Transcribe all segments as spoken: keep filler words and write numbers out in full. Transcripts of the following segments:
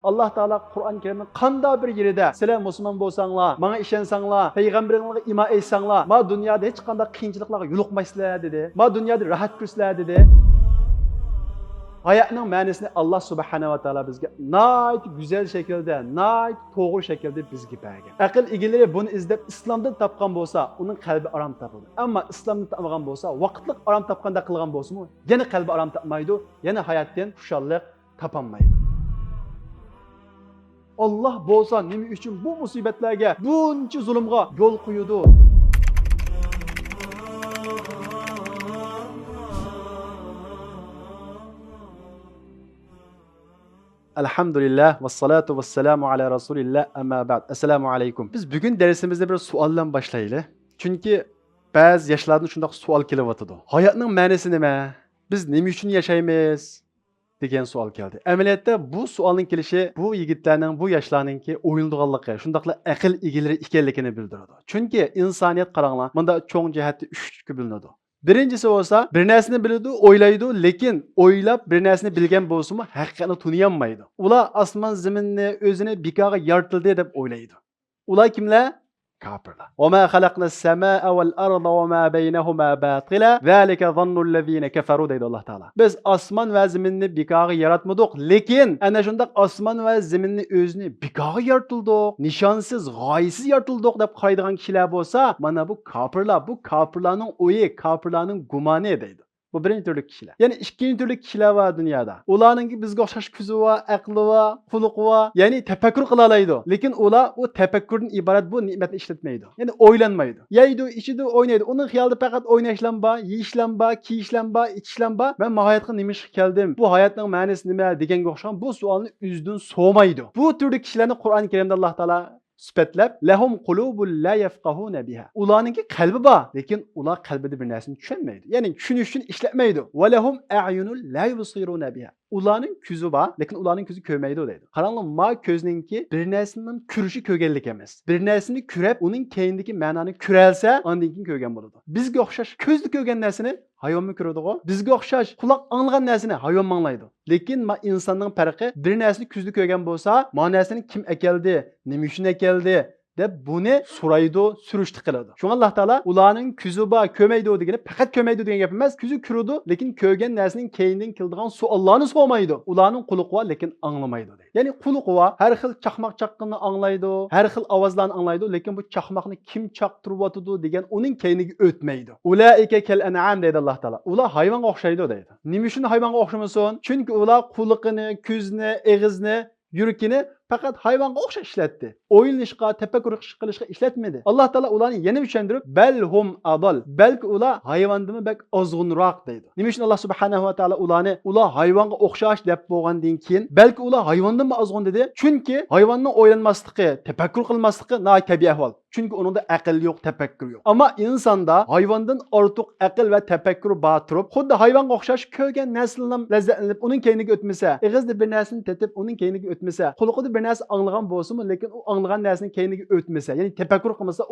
ئاللاھ تائالا قۇرئان كەرىمنىڭ قانداق بىر يېرىدە، سىلەر مۇسۇلمان بولساڭلار، ماڭا ئىشەنسەڭلار، پەيغەمبىرىڭلارغا ئىمان ئېيتساڭلار، ما دۇنيادا ھېچقانداق قىيىنچىلىقلارغا يولۇقمايسىلەر دېدى. ما دۇنيادا راھەت كۆرسىلەر دېدى. ھاياتنىڭ مەنىسىنى ئاللاھ سۇبھانەھۇ ۋە تائالا بىزگە ناھايىتى گۈزەل شەكىلدە، ناھايىتى توغرا شەكىلدە بىزگە بەرگەن. ئەقىل ئىگىلىرى بۇنى ئىزدەپ ئىسلامدىن تاپقان بولسا، ئۇنىڭ قەلبى ئارام تاپىدۇ. ئەمما ئىسلامدىن تاپمىغان بولسا، ۋاقىتلىق ئارام تاپقاندەك قىلغان بولسىمۇ، يەنە قەلبى ئارام تاپمايدۇ، يەنە ھاياتتىن خۇشاللىق تاپالمايدۇ. ئاللاھ بولسا نېمە ئۈچۈن بۇ مۇسىبەتلەرگە، بۇنچە زۇلۇمغا يول قويىدۇ؟ ئەلھەمدۇلىللاھ، ۋەسسالاتۇ ۋەسسالامۇ ئەلا رەسۇلىللاھ، ئەمما بەئد. ئەسسالامۇ ئەلەيكۇم. بىز بۈگۈن دەرسىمىزنى بىر سوئال بىلەن باشلايلى. چۈنكى بەزى ياشلاردىن شۇنداق سوئال كېلىۋاتىدۇ. ھاياتنىڭ مەنىسى نېمە؟ بىز نېمە ئۈچۈن ياشايمىز؟ دېگەن سوئال كەلدى. ئەمەلىيەتتە بۇ سوئالنىڭ كېلىشى بۇ يىگىتلەرنىڭ، بۇ ياشلارنىڭكى ئويلىنىدىغانلىقى، شۇنداقلا ئەقىل ئىگىلىرى ئىكەنلىكىنى بىلدۈرىدۇ. چۈنكى ئىنسانىيەت، قاراڭلار، مۇنداق چوڭ جەھەتتە ئۈچ تۈرككە بۆلۈنىدۇ. بىرىنچىسى بولسا، بىر نەرسىنى بىلىدۇ، ئويلايدۇ، لېكىن ئويلاپ بىر نەرسىنى بىلگەن بولسىمۇ، ھەقىقەتنى تونۇيالمايدۇ. ئۇلار ئاسمان زېمىننى ئۆزىنى بىكارغا يارىتىلدى دەپ ئويلايدۇ. ئۇلار كىملەر؟ كاپىرلار. «وما خلقنا السماء والأرض وما بينهما باطلا ذلك ظن الذين كفروا» دەيدۇ ئاللاھ تائالا. بىز ئاسمان ۋە زېمىننى بىكارغا ياراتمىدۇق، لېكىن ئەنە شۇنداق ئاسمان ۋە زېمىننى ئۆزىنى بىكارغا يارىتىلدۇق، نىشانسىز، غايىسىز يارىتىلدۇق دەپ قارايدىغان كىشىلەر بولسا، مانا بۇ كاپىرلار، بۇ كاپىرلارنىڭ ئويى، كاپىرلارنىڭ گۇمانى دەيدۇ. بۇ بىرىنچى تۈرلۈك كىشىلەر. يەنە ئىككىنچى تۈرلۈك كىشىلەر بار دۇنيادا. ئۇلارنىڭكى بىزگە ئوخشاش كۆزى بار، ئەقلى بار، قۇلىقى بار، يەنى تەپەككۇر قىلالايدۇ. لېكىن ئۇلار ئۇ تەپەككۇردىن ئىبارەت بۇ نېمەتنى ئىشلەتمەيدۇ. يەنى ئويلانمايدۇ. يەيدۇ، ئىچىدۇ، ئوينايدۇ. ئۇنىڭ خىيالىدا پەقەت ئويناشلام بار، يېيىشلام بار، كىيىشلەم بار، ئىچىشلەم بار. مەن ما ھاياتقا نېمە ئىشقا كەلدىم؟ بۇ ھاياتنىڭ مەنىسى نېمە؟ دېگەنگە ئوخشىغان بۇ سوئالنى ئۆزىدىن سورىمايدۇ. بۇ تۈردىكى كىشىلەرنى قۇرئان كەرىمدە ئاللاھ تائالا سۈپەتلەپ، «لەھۇم قۇلۇبۇن لا يەفقەھۇنە بىھا». ئۇلارنىڭكى قەلبى بار، لېكىن ئۇلار قەلبىدە بىر نەرسىنى چۈشەنمەيدۇ. يەنى چۈشىنىش ئۈچۈن ئىشلەتمەيدۇ. «ۋە لەھۇم ئەئيۇنۇن لا يۇبسىرۇنە بىھا». ئۇلارنىڭ كۆزى بار، لېكىن ئۇلارنىڭ كۆزى كۆرمەيدۇ دەيدۇ. قاراڭلار، ما كۆزنىڭكى بىر نەرسىنىڭ كۆرۈشى، كۆرگەنلىك ئەمەس. بىر نەرسىنى كۆرەپ، ئۇنىڭ كەينىدىكى مەنانى كۆرەلسە، ئاندىن كېيىن كۆرگەن بولىدۇ. بىزگە ئوخشاش كۆزدە كۆرگەن نەرسىنى ھايۋانمۇ كۆرىدىغۇ؟ بىزگە ئوخشاش قۇلاق ئاڭلىغان نەرسىنى ھايۋانمۇ ئاڭلايدۇ. لېكىن ما ئىنساننىڭ پەرقى، بىر نەرسىنى كۆزدە كۆرگەن بولسا، ما نەرسىنى كىم ئەكەلدى، نېمە ئۈچۈن ئەكەلدى دەپ بۇنى سورايدۇ، سۈرۈشتە قىلىدۇ. شۇڭا ئاللاھ تائالا ئۇلارنىڭ كۆزى بار، كۆرمەيدۇ دېگىنى پەقەت كۆرمەيدۇ دېگەن گەپ ئەمەس، كۆزى كۆرىدۇ، لېكىن كۆرگەن نەرسىنىڭ كەينىدىن كېلىدىغان سوئاللارنى سورىمايدۇ. ئۇلارنىڭ قۇلىقى بار، لېكىن ئاڭلىمايدۇ دەيدۇ. يەنى قۇلىقى بار، ھەر خىل چاقماق چاققىنىنى ئاڭلايدۇ، ھەر خىل ئاۋازلارنى ئاڭلايدۇ، لېكىن بۇ چاقماقنى كىم چاقتۇرۇۋاتىدۇ دېگەن ئۇنىڭ كەينىگە ئۆتمەيدۇ. «ئۇلائىكە كەل ئەنئام» دەيدۇ ئاللاھ تائالا. ئۇلار ھايۋانغا ئوخشايدۇ دەيدۇ. نېمە ئۈچۈن ھايۋانغا ئوخشىمىسۇن؟ چۈنكى ئۇلار قۇلىقىنى، كۆزىنى، ئېغىزىنى، يۈرىكىنى پەقەت ھايۋانغا ئوخشاش ئىشلەتتى. ئويلىنىشقا، تەپەككۇر قىلىشقا ئىشلەتمىدى. ئاللاھ تائالا ئۇلارنى يەنە چۈشەندۈرۈپ، «بەل ھۇم ئادال»، بەلكى ئۇلار ھايۋاندىنمۇ بەك ئازغۇنراق دەيدۇ. نېمە ئۈچۈن ئاللاھ سۇبھانەھۇ ۋە تائالا ئۇلارنى، «ئۇلار ھايۋانغا ئوخشاش» دەپ بولغاندىن كېيىن، بەلكى ئۇلار ھايۋاندىنمۇ ئازغۇن دېدى؟ چۈنكى ھايۋاننىڭ ئويلانماسلىقى، تەپەككۇر قىلماسلىقى ناھايىتى تەبىئىي ئەھۋال. چۈنكى ئۇنىڭدا ئەقىل يوق، تەپەككۇر يوق. ئەمما ئىنساندا ھايۋاندىن ئارتۇق ئەقىل ۋە تەپەككۇر بار تۇرۇپ، خۇددى ھايۋانغا ئوخشاش كۆرگەن نەرسىدىنلا لەززەتلىنىپ، ئۇنىڭ كەينىگە ئۆتمىسە، ئېغىزدا بىر نەرسىنى تېتىپ، ئۇنىڭ كەينىگە ئۆتمىسە، قۇلىقىدا بىر نەرسە ئاڭلىغان بولسىمۇ، لېكىن ئۇ ئاڭلىغان نەرسىنىڭ كەينىگە ئۆتمىسە، يەنى تەپەككۇر قىلمىسا،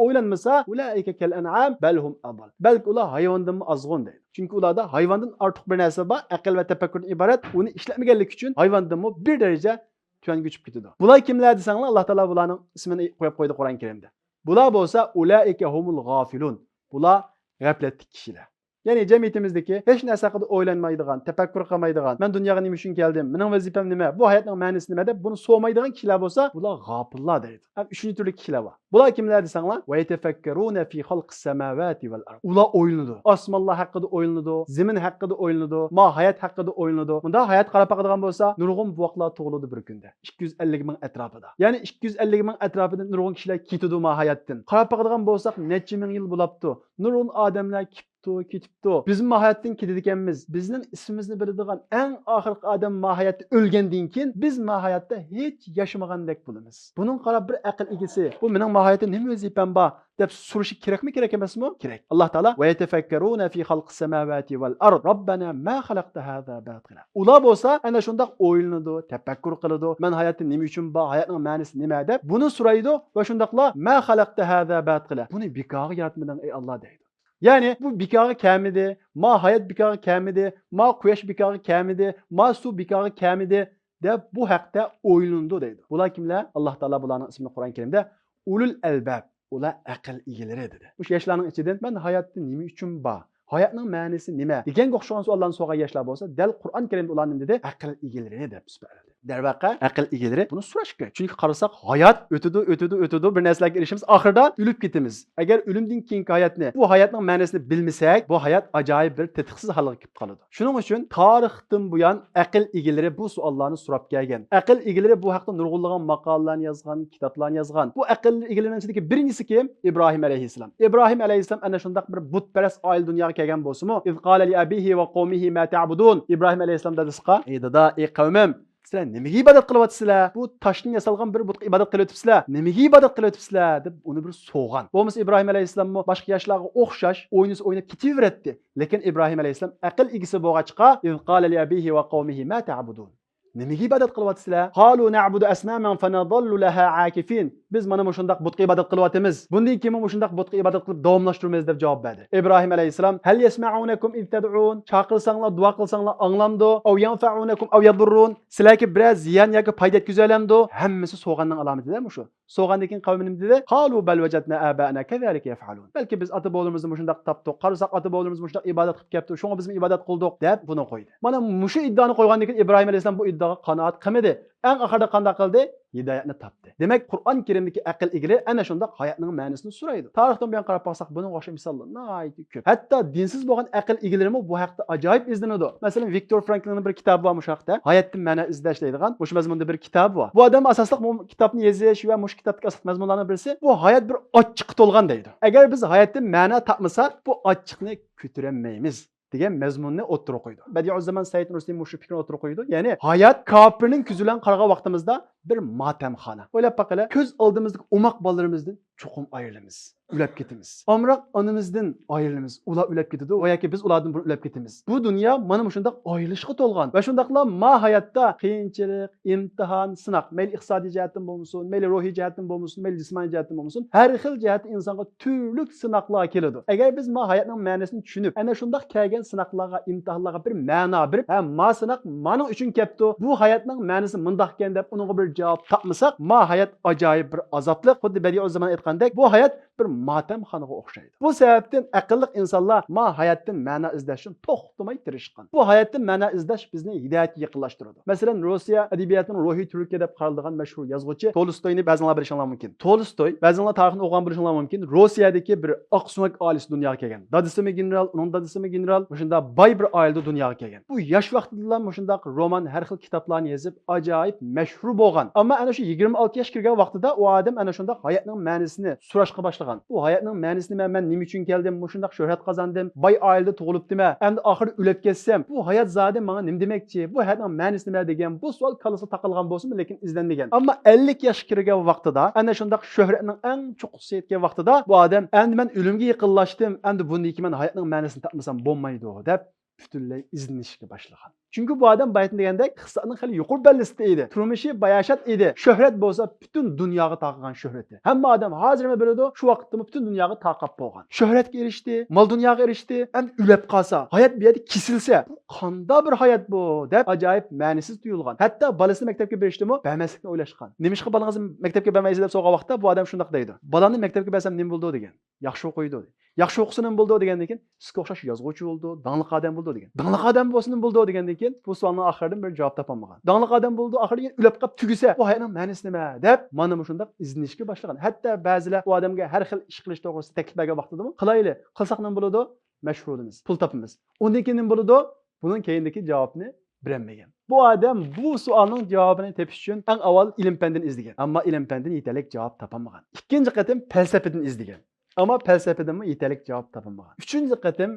«ئۇلائىكە كەل ئەنئام بەل ھۇم ئادال». بەلكى ئۇلار ھايۋاندىنمۇ ئازغۇن دەيدۇ. چۈنكى ئۇلاردا ھايۋاندىن ئارتۇق بىر نەرسە بار، ئەقىل ۋە تەپەككۇردىن ئىبارەت، ئۇنى ئىشلەتمىگەنلىكى ئۈچۈن ھايۋاندىنمۇ بىر دەرىجە تۆۋەنگە ئۆچۈپ كېتىدۇ. بۇلار كىملەر دېسەڭلار، ئاللاھ تائالا بۇلارنىڭ ئىسمىنى قويۇپ قويدى قۇرئان كەرىمدە. بۇلار بولسا، «ئۇلائىكە ھۇمۇل غافىلۇن». بۇلار غەپلەتتىكى كىشىلەر. يەنى جەمئىيىتىمىزدىكى ھېچ نەرسە ھەققىدە ئويلانمايدىغان، تەپەككۇر قىلمايدىغان، «مەن دۇنياغا نېمە ئۈچۈن كەلدىم؟ مېنىڭ ۋەزىپەم نېمە؟ بۇ ھاياتنىڭ مەنىسى نېمە؟» دەپ بۇنى سورىمايدىغان كىشىلەر بولسا، بۇلار غاپىللار دەيدۇ. ھەم ئۈچىنچى تۈرلۈك كىشىلەر بار. بۇلار كىملەر دېسەڭلار، «ۋە يەتەفەككەرۇنە فى خەلقىس سەماۋاتى ۋەل ئەرز». ئۇلار ئويلىنىدۇ. ئاسمانلار ھەققىدە ئويلىنىدۇ، زېمىن ھەققىدە ئويلىنىدۇ، ما ھايات ھەققىدە ئويلىنىدۇ. مۇنداق ھايات قاراپ باقىدىغان بولسا، نۇرغۇن بوۋاقلار تۇغۇلىدۇ بىر كۈندە. ئىككى يۈز ئەللىك مىڭ ئەتراپىدا. يەنى ئىككى يۈز ئەللىك مىڭ ئەتراپىدا نۇرغۇن كىشىلەر كېتىدۇ ما ھاياتتىن. قاراپ باقىدىغان بولساق، نەچچە مىڭ يىل بولاپتۇ. نۇرغۇن ئادەملەر كېپتۇ، كېتىپتۇ. بىزمۇ ما ھاياتتىن كېتىدىكەنمىز. بىزنىڭ ئىسمىمىزنى بىلىدىغان ئەڭ ئاخىرقى ئادەم ما ھاياتتا ئۆلگەندىن كېيىن، بىز ما ھاياتتا ھېچ ياشىمىغاندەك بولىمىز. بۇنىڭغا قاراپ بىر ئەقىل ئىگىسى، «بۇ مېنىڭ ما ھاياتتا نېمە ۋەزىپەم بار؟» دەپ سورىشى كېرەكمۇ، كېرەك ئەمەسمۇ؟ كېرەك. ئاللاھ تائالا، «ۋە يەتەفەككەرۇنە فى خەلقىس سەماۋاتى ۋەل ئەرز، رەببەنا ما خەلەقتە ھازا باتىلا». ئۇلار بولسا ئەنە شۇنداق ئويلىنىدۇ، تەپەككۇر قىلىدۇ، «مەن ھاياتتا نېمە ئۈچۈن بار، ھاياتنىڭ مەنىسى نېمە؟» دەپ بۇنى سورايدۇ ۋە شۇنداقلا، «ما خەلەقتە ھازا باتىلا»، «بۇنى بىكارغا ياراتمىدىڭ، ئەي ئاللاھ» دەيدۇ. يەنى بۇ بىكارغا كەلمىدى، ما ھايات بىكارغا كەلمىدى، ما قۇياش بىكارغا كەلمىدى، ما سۇ بىكارغا كەلمىدى. دەپ بۇ ھەقتە ئويلىنىدۇ دەيدۇ. بۇلار كىملەر؟ ئاللا تائالا بۇلارنىڭ ئىسمىنى قۇرئان كەرىمدە ئۇلۇل ئەلباب، ئۇلار ئەقىل ئىگىلىرى دېدى. مۇشۇ ياشلارنىڭ ئىچىدىن مەن ھاياتتا نېمە ئۈچۈن بار؟ ھاياتنىڭ مەنىسى نېمە؟ دېگەنگە ئوخشىغان سوئاللارنى سورىغان ياشلار بولسا، دەل قۇرئان كەرىمدە ئۇلار نېمە دېدى؟ ئەقىل ئىگىلىرى دەپ ئىسپاتلىدى. دەرۋەقە، ئەقىل ئىگىلىرى بۇنى سوراش كېرەك. چۈنكى قارىساق، ھايات ئۆتىدۇ، ئۆتىدۇ، ئۆتىدۇ، بىر نەرسىلەرگە ئېرىشىمىز، ئاخىرىدا ئۆلۈپ كېتىمىز. ئەگەر ئۆلۈمدىن كېيىنكى ھاياتنى، بۇ ھاياتنىڭ مەنىسىنى بىلمىسەك، بۇ ھايات ئاجايىپ بىر تېتىقسىز ھالغا كېلىپ قالىدۇ. شۇنىڭ ئۈچۈن تارىختىن بۇيان ئەقىل ئىگىلىرى بۇ سوئاللارنى سوراپ كەلگەن. ئەقىل ئىگىلىرى بۇ ھەقتە نۇرغۇنلىغان ماقالىلەرنى يازغان، كىتابلارنى يازغان. بۇ ئەقىل ئىگىلىرىنىڭ ئىچىدىكى بىرىنچىسى كىم؟ ئىبراھىم ئەلەيھىسسالام. ئىبراھىم ئەلەيھىسسالام ئەنە شۇنداق بىر بۇتپەرەس ئائىلە دۇنياغا كەلگەن بولسىمۇ، إذ قال لأبيه وقومه ما تعبدون. ئىبراھىم ئەلەيھىسسالام دادىسىغا، ئى دادا، ئى قەۋمىم، سىلەر نېمىگە ئىبادەت قىلىۋاتىسىلەر؟ بۇ تاشتىن ياسالغان بىر بۇتقا ئىبادەت قىلىۋېتىپسىلەر. نېمىگە ئىبادەت قىلىۋېتىپسىلەر؟ دەپ ئۇنى بىر سوغان. بولمىسا ئىبراھىم ئەلەيھىسسالاممۇ باشقا ياشلارغا ئوخشاش ئوينىسا ئويناپ كېتىۋېرەتتى. لېكىن ئىبراھىم ئەلەيھىسسالام ئەقىل ئىگىسى بولغاچقا، إذ قال لأبيه وقومه ما تعبدون. نېمىگە ئىبادەت قىلىۋاتىسىلەر؟ قالوا نعبد أصناما فنظل لها عاكفين. بىز مانا مۇشۇنداق بۇتقا ئىبادەت قىلىۋاتىمىز. بۇندىن كېيىنمۇ مۇشۇنداق بۇتقا ئىبادەت قىلىپ داۋاملاشتۇرىمىز، دەپ جاۋاب بەردى. ئىبراھىم ئەلەيھىسسالام، هل يسمعونكم إذ تدعون؟ چاقىرساڭلار، دۇئا قىلساڭلار ئاڭلامدۇ؟ أو ينفعونكم أو يضرون؟ سىلەرگە بىرەر زىيان ياكى پايدا يەتكۈزەلەمدۇ؟ ھەممىسى سوغاننىڭ ئالامىتى-دە مۇشۇ. سوغاندىن كېيىن قەۋمى نېمە دېدى؟ قالوا بل وجدنا آباءنا كذلك يفعلون. بەلكى بىز ئاتا-بوۋىلىرىمىزنى مۇشۇنداق تاپتۇق، قارىساق ئاتا-بوۋىلىرىمىز مۇشۇنداق ئىبادەت قىلىپ كەپتۇ، شۇڭا بىزمۇ ئىبادەت قىلدۇق، دەپ بۇنى قويدى. مانا مۇشۇ ئىددىئانى قويغاندىن كېيىن ئىبراھىم ئەلەيھىسسالام بۇ ئىددىئاغا قانائەت قىلمىدى. ئەڭ ئاخىرىدا قانداق قىلدى؟ ھىدايەتنى تاپتى. دېمەك، قۇرئان كەرىمدىكى ئەقىل ئىگىلىرى ئەنە شۇنداق ھاياتنىڭ مەنىسىنى سورايدۇ. تارىختىن بۇيان قاراپ باقساق، بۇنىڭغا ئوخشاش مىساللار ناھايىتى كۆپ. ھەتتا دىنسىز بولغان ئەقىل ئىگىلىرىمۇ بۇ ھەقتە ئاجايىپ ئىزدىنىدۇ. مەسىلەن، ۋىكتور فرانكلىننىڭ بىر كىتابى بار مۇشۇ ھەقتە. ھاياتتىن مەنا ئىزدەش دەيدىغان. مۇشۇ مەزمۇندا بىر كىتابى بار. بۇ ئادەم ئاساسلىق بۇ كىتابنى يېزىش ۋە مۇشۇ كىتابتىكى ئاساسلىق مەزمۇنلارنىڭ بىرسى، بۇ ھايات بىر ئاچچىققا تولغان دەيدۇ. ئەگەر بىز ھاياتتىن مەنا تاپمىساق، بۇ ئاچچىقنى كۆتۈرەلمەيمىز، دېگەن مەزمۇننى ئوتتۇرىغا قويىدۇ. بەدىئۇززامان سەئىد نۇرسىنى مۇشۇ پىكىرنى ئوتتۇرىغا قويىدۇ. يەنى ھايات كاپىرنىڭ كۆزى بىلەن قارىغان ۋاقتىمىزدا بىر ماتەمخانا. ئويلاپ باقىلى، كۆز ئالدىمىزدىكى ئوماق بالىلىرىمىزدىن چوقۇم ئايرىلىمىز. ئۆلۈپ كېتىمىز. ئامراق ئانىمىزدىن ئايرىلىمىز. ئۇلار ئۆلۈپ كېتىدۇ ۋە ياكى بىز ئۇلاردىن بۇرۇن ئۆلۈپ كېتىمىز. بۇ دۇنيا مانا مۇشۇنداق ئايرىلىشقا تولغان. ۋە شۇنداقلا ما ھاياتتا قىيىنچىلىق، ئىمتىھان، سىناق، مەيلى ئىقتىسادىي جەھەتتىن بولمىسۇن، مەيلى روھىي جەھەتتىن بولمىسۇن، مەيلى جىسمانىي جەھەتتىن بولمىسۇن، ھەر خىل جەھەتتىن ئىنسانغا تۈرلۈك سىناقلار كېلىدۇ. ئەگەر بىز ما ھاياتنىڭ مەنىسىنى چۈشىنىپ، ئەنە شۇنداق كەلگەن سىناقلارغا، ئىمتىھانلارغا بىر مەنا بېرىپ، ھە، ما سىناق مانىڭ ئۈچۈن كەپتۇ، بۇ ھاياتنىڭ مەنىسى مۇنداقكەن دەپ ئۇنىڭغا بىر جاۋاب تاپمىساق، ما ھايات ئاجايىپ بىر ئازابلىق. خۇددى بەدىئۇززامان ئېيتقاندەك، بۇ ھايات بىر ماتەمخانىغا ئوخشايدۇ. بۇ سەۋەبتىن ئەقىللىق ئىنسانلار ما ھاياتتىن مەنا ئىزدەشتىن توختىماي تىرىشقان. بۇ ھاياتتىن مەنا ئىزدەش بىزنى ھىدايەتكە يېقىنلاشتۇرىدۇ. مەسىلەن، روسىيە ئەدەبىياتىنىڭ روھىي تۈركى دەپ قارىلىدىغان مەشھۇر يازغۇچى تولستوينى بەزىڭلار بىلىشىڭلار مۇمكىن. تولستوي، بەزىڭلار تارىخنى ئوقۇغان بولۇشۇڭلار مۇمكىن، روسىيەدىكى بىر ئاقسۆڭەك ئائىلىسىدە دۇنياغا كەلگەن. دادىسىمۇ گېنېرال، ئۇنىڭ دادىسىمۇ گېنېرال، مۇشۇنداق باي بىر ئائىلىدە دۇنياغا كەلگەن. بۇ ياش ۋاقتىدىلا مۇشۇنداق رومان، ھەر خىل كىتابلارنى يېزىپ، ئاجايىپ مەشھۇر بولغان. ئەمما ئەنە شۇ يىگىرمە ئالتە ياش كىرگەن ۋاقتىدا ئۇ ئادەم ئەنە شۇنداق ھاياتنىڭ مەنىسىنى سوراشقا باشلىغان. بۇ ھاياتنىڭ مەنىسى نېمە؟ مەن نېمە ئۈچۈن كەلدىم؟ مۇشۇنداق شۆھرەت قازاندىم، باي ئائىلىدە تۇغۇلۇپتىمەن، ئەمدى ئاخىرى ئۆلۈپ كەتسەم، بۇ ھايات زادى ماڭا نېمە دېمەكچى؟ بۇ ھاياتنىڭ مەنىسى نېمە؟ دېگەن بۇ سوئال كاللىسىغا تاقالغان بولسىمۇ، لېكىن ئىزدەنمىگەن. ئەمما ئەللىك ياشقا كىرگەن ۋاقتىدا ئەنە شۇنداق شۆھرەتنىڭ ئەڭ چوققىسىغا يەتكەن ۋاقتىدا بۇ ئادەم، ئەمدى مەن ئۆلۈمگە يېقىنلاشتىم، ئەمدى بۇندىن كېيىن مەن ھاياتنىڭ مەنىسىنى تاپمىسام بولمايدۇ، دەپ پۈتۈنلەي ئىزدىنىشكە باشلىغان. چۈنكى بۇ ئادەم بايىتىن دېگەندەك ئىقتىسادنىڭ خېلى يۇقىرى پەللىسىدە ئىدى. تۇرمۇشى باياشات ئىدى. شۆھرەت بولسا پۈتۈن دۇنياغا تارقىغان شۆھرىتى. ھەممە ئادەم ھازىرمۇ بىلىدۇ، شۇ ۋاقىتتىمۇ پۈتۈن دۇنياغا تارقاپ بولغان. شۆھرەتكە ئېرىشتى، مال دۇنياغا ئېرىشتى، ئەمدى ئۆلۈپ قالسا، ھايات بۇ يەردە كېسىلسە، بۇ قانداق بىر ھايات بۇ؟ دەپ ئاجايىپ مەنىسىز تۇيۇلغان. ھەتتا بالىسىنى مەكتەپكە بېرىشتىمۇ بەرمەسلىكنى ئويلاشقان. نېمىشقا بالىڭىزنى مەكتەپكە بەرمەيسىز؟ دەپ سورىغان ۋاقىتتا بۇ ئادەم شۇنداق دەيدۇ، بالامنى مەكتەپكە بەرسەم نېمە بولىدۇ؟ دېگەن. ياخشى ئوقۇيدۇ. ياخشى ئوقۇسا نېمە بولىدۇ دېگەندىن كېيىن، سىزگە ئوخشاش يازغۇچى بولىدۇ، داڭلىق ئادەم بولىدۇ دېگەن. داڭلىق ئادەم بولسا نېمە بولىدۇ دېگەندىن كېيىن، بۇ سوئالنىڭ ئاخىرىدىن بىر جاۋاب تاپالمىغان. داڭلىق ئادەم بولىدۇ، ئاخىرىدا يەنە ئۆلۈپ قاپ تۈگىسە، بۇ ھاياتنىڭ مەنىسى نېمە؟ دەپ مانا مۇشۇنداق ئىزدىنىشكە باشلىغان. ھەتتا بەزىلەر ئۇ ئادەمگە ھەر خىل ئىش قىلىش توغرىسىدا تەكلىپ بەرگەن ۋاقتىدىمۇ، قىلايلى، قىلساق نېمە بولىدۇ؟ مەشھۇر بولىمىز، پۇل تاپىمىز. ئۇندىن كېيىن نېمە بولىدۇ؟ بۇنىڭ كەينىدىكى جاۋابنى بېرەلمىگەن. بۇ ئادەم بۇ سوئالنىڭ جاۋابىنى تېپىش ئۈچۈن ئەڭ ئاۋۋال ئىلىم-پەندىنى ئىزدىگەن. ئەمما ئىلىم-پەندىن يېتەرلىك جاۋاب تاپالمىغان. ئىككىنچى قېتىم پەلسەپىدىن ئىزدىگەن. ئەمما پەلسەپىدىنمۇ يېتەرلىك جاۋاب تاپالمىغان. ئۈچىنچى قېتىم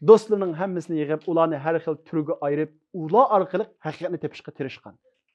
دوستلىرىنىڭ ھەممىسىنى يىغىپ، ئۇلارنى ھەر خىل تۈرگە ئايرىپ، ئۇلار ئارقىلىق ھەقىقەتنى تېپىشقا تىرىشقان.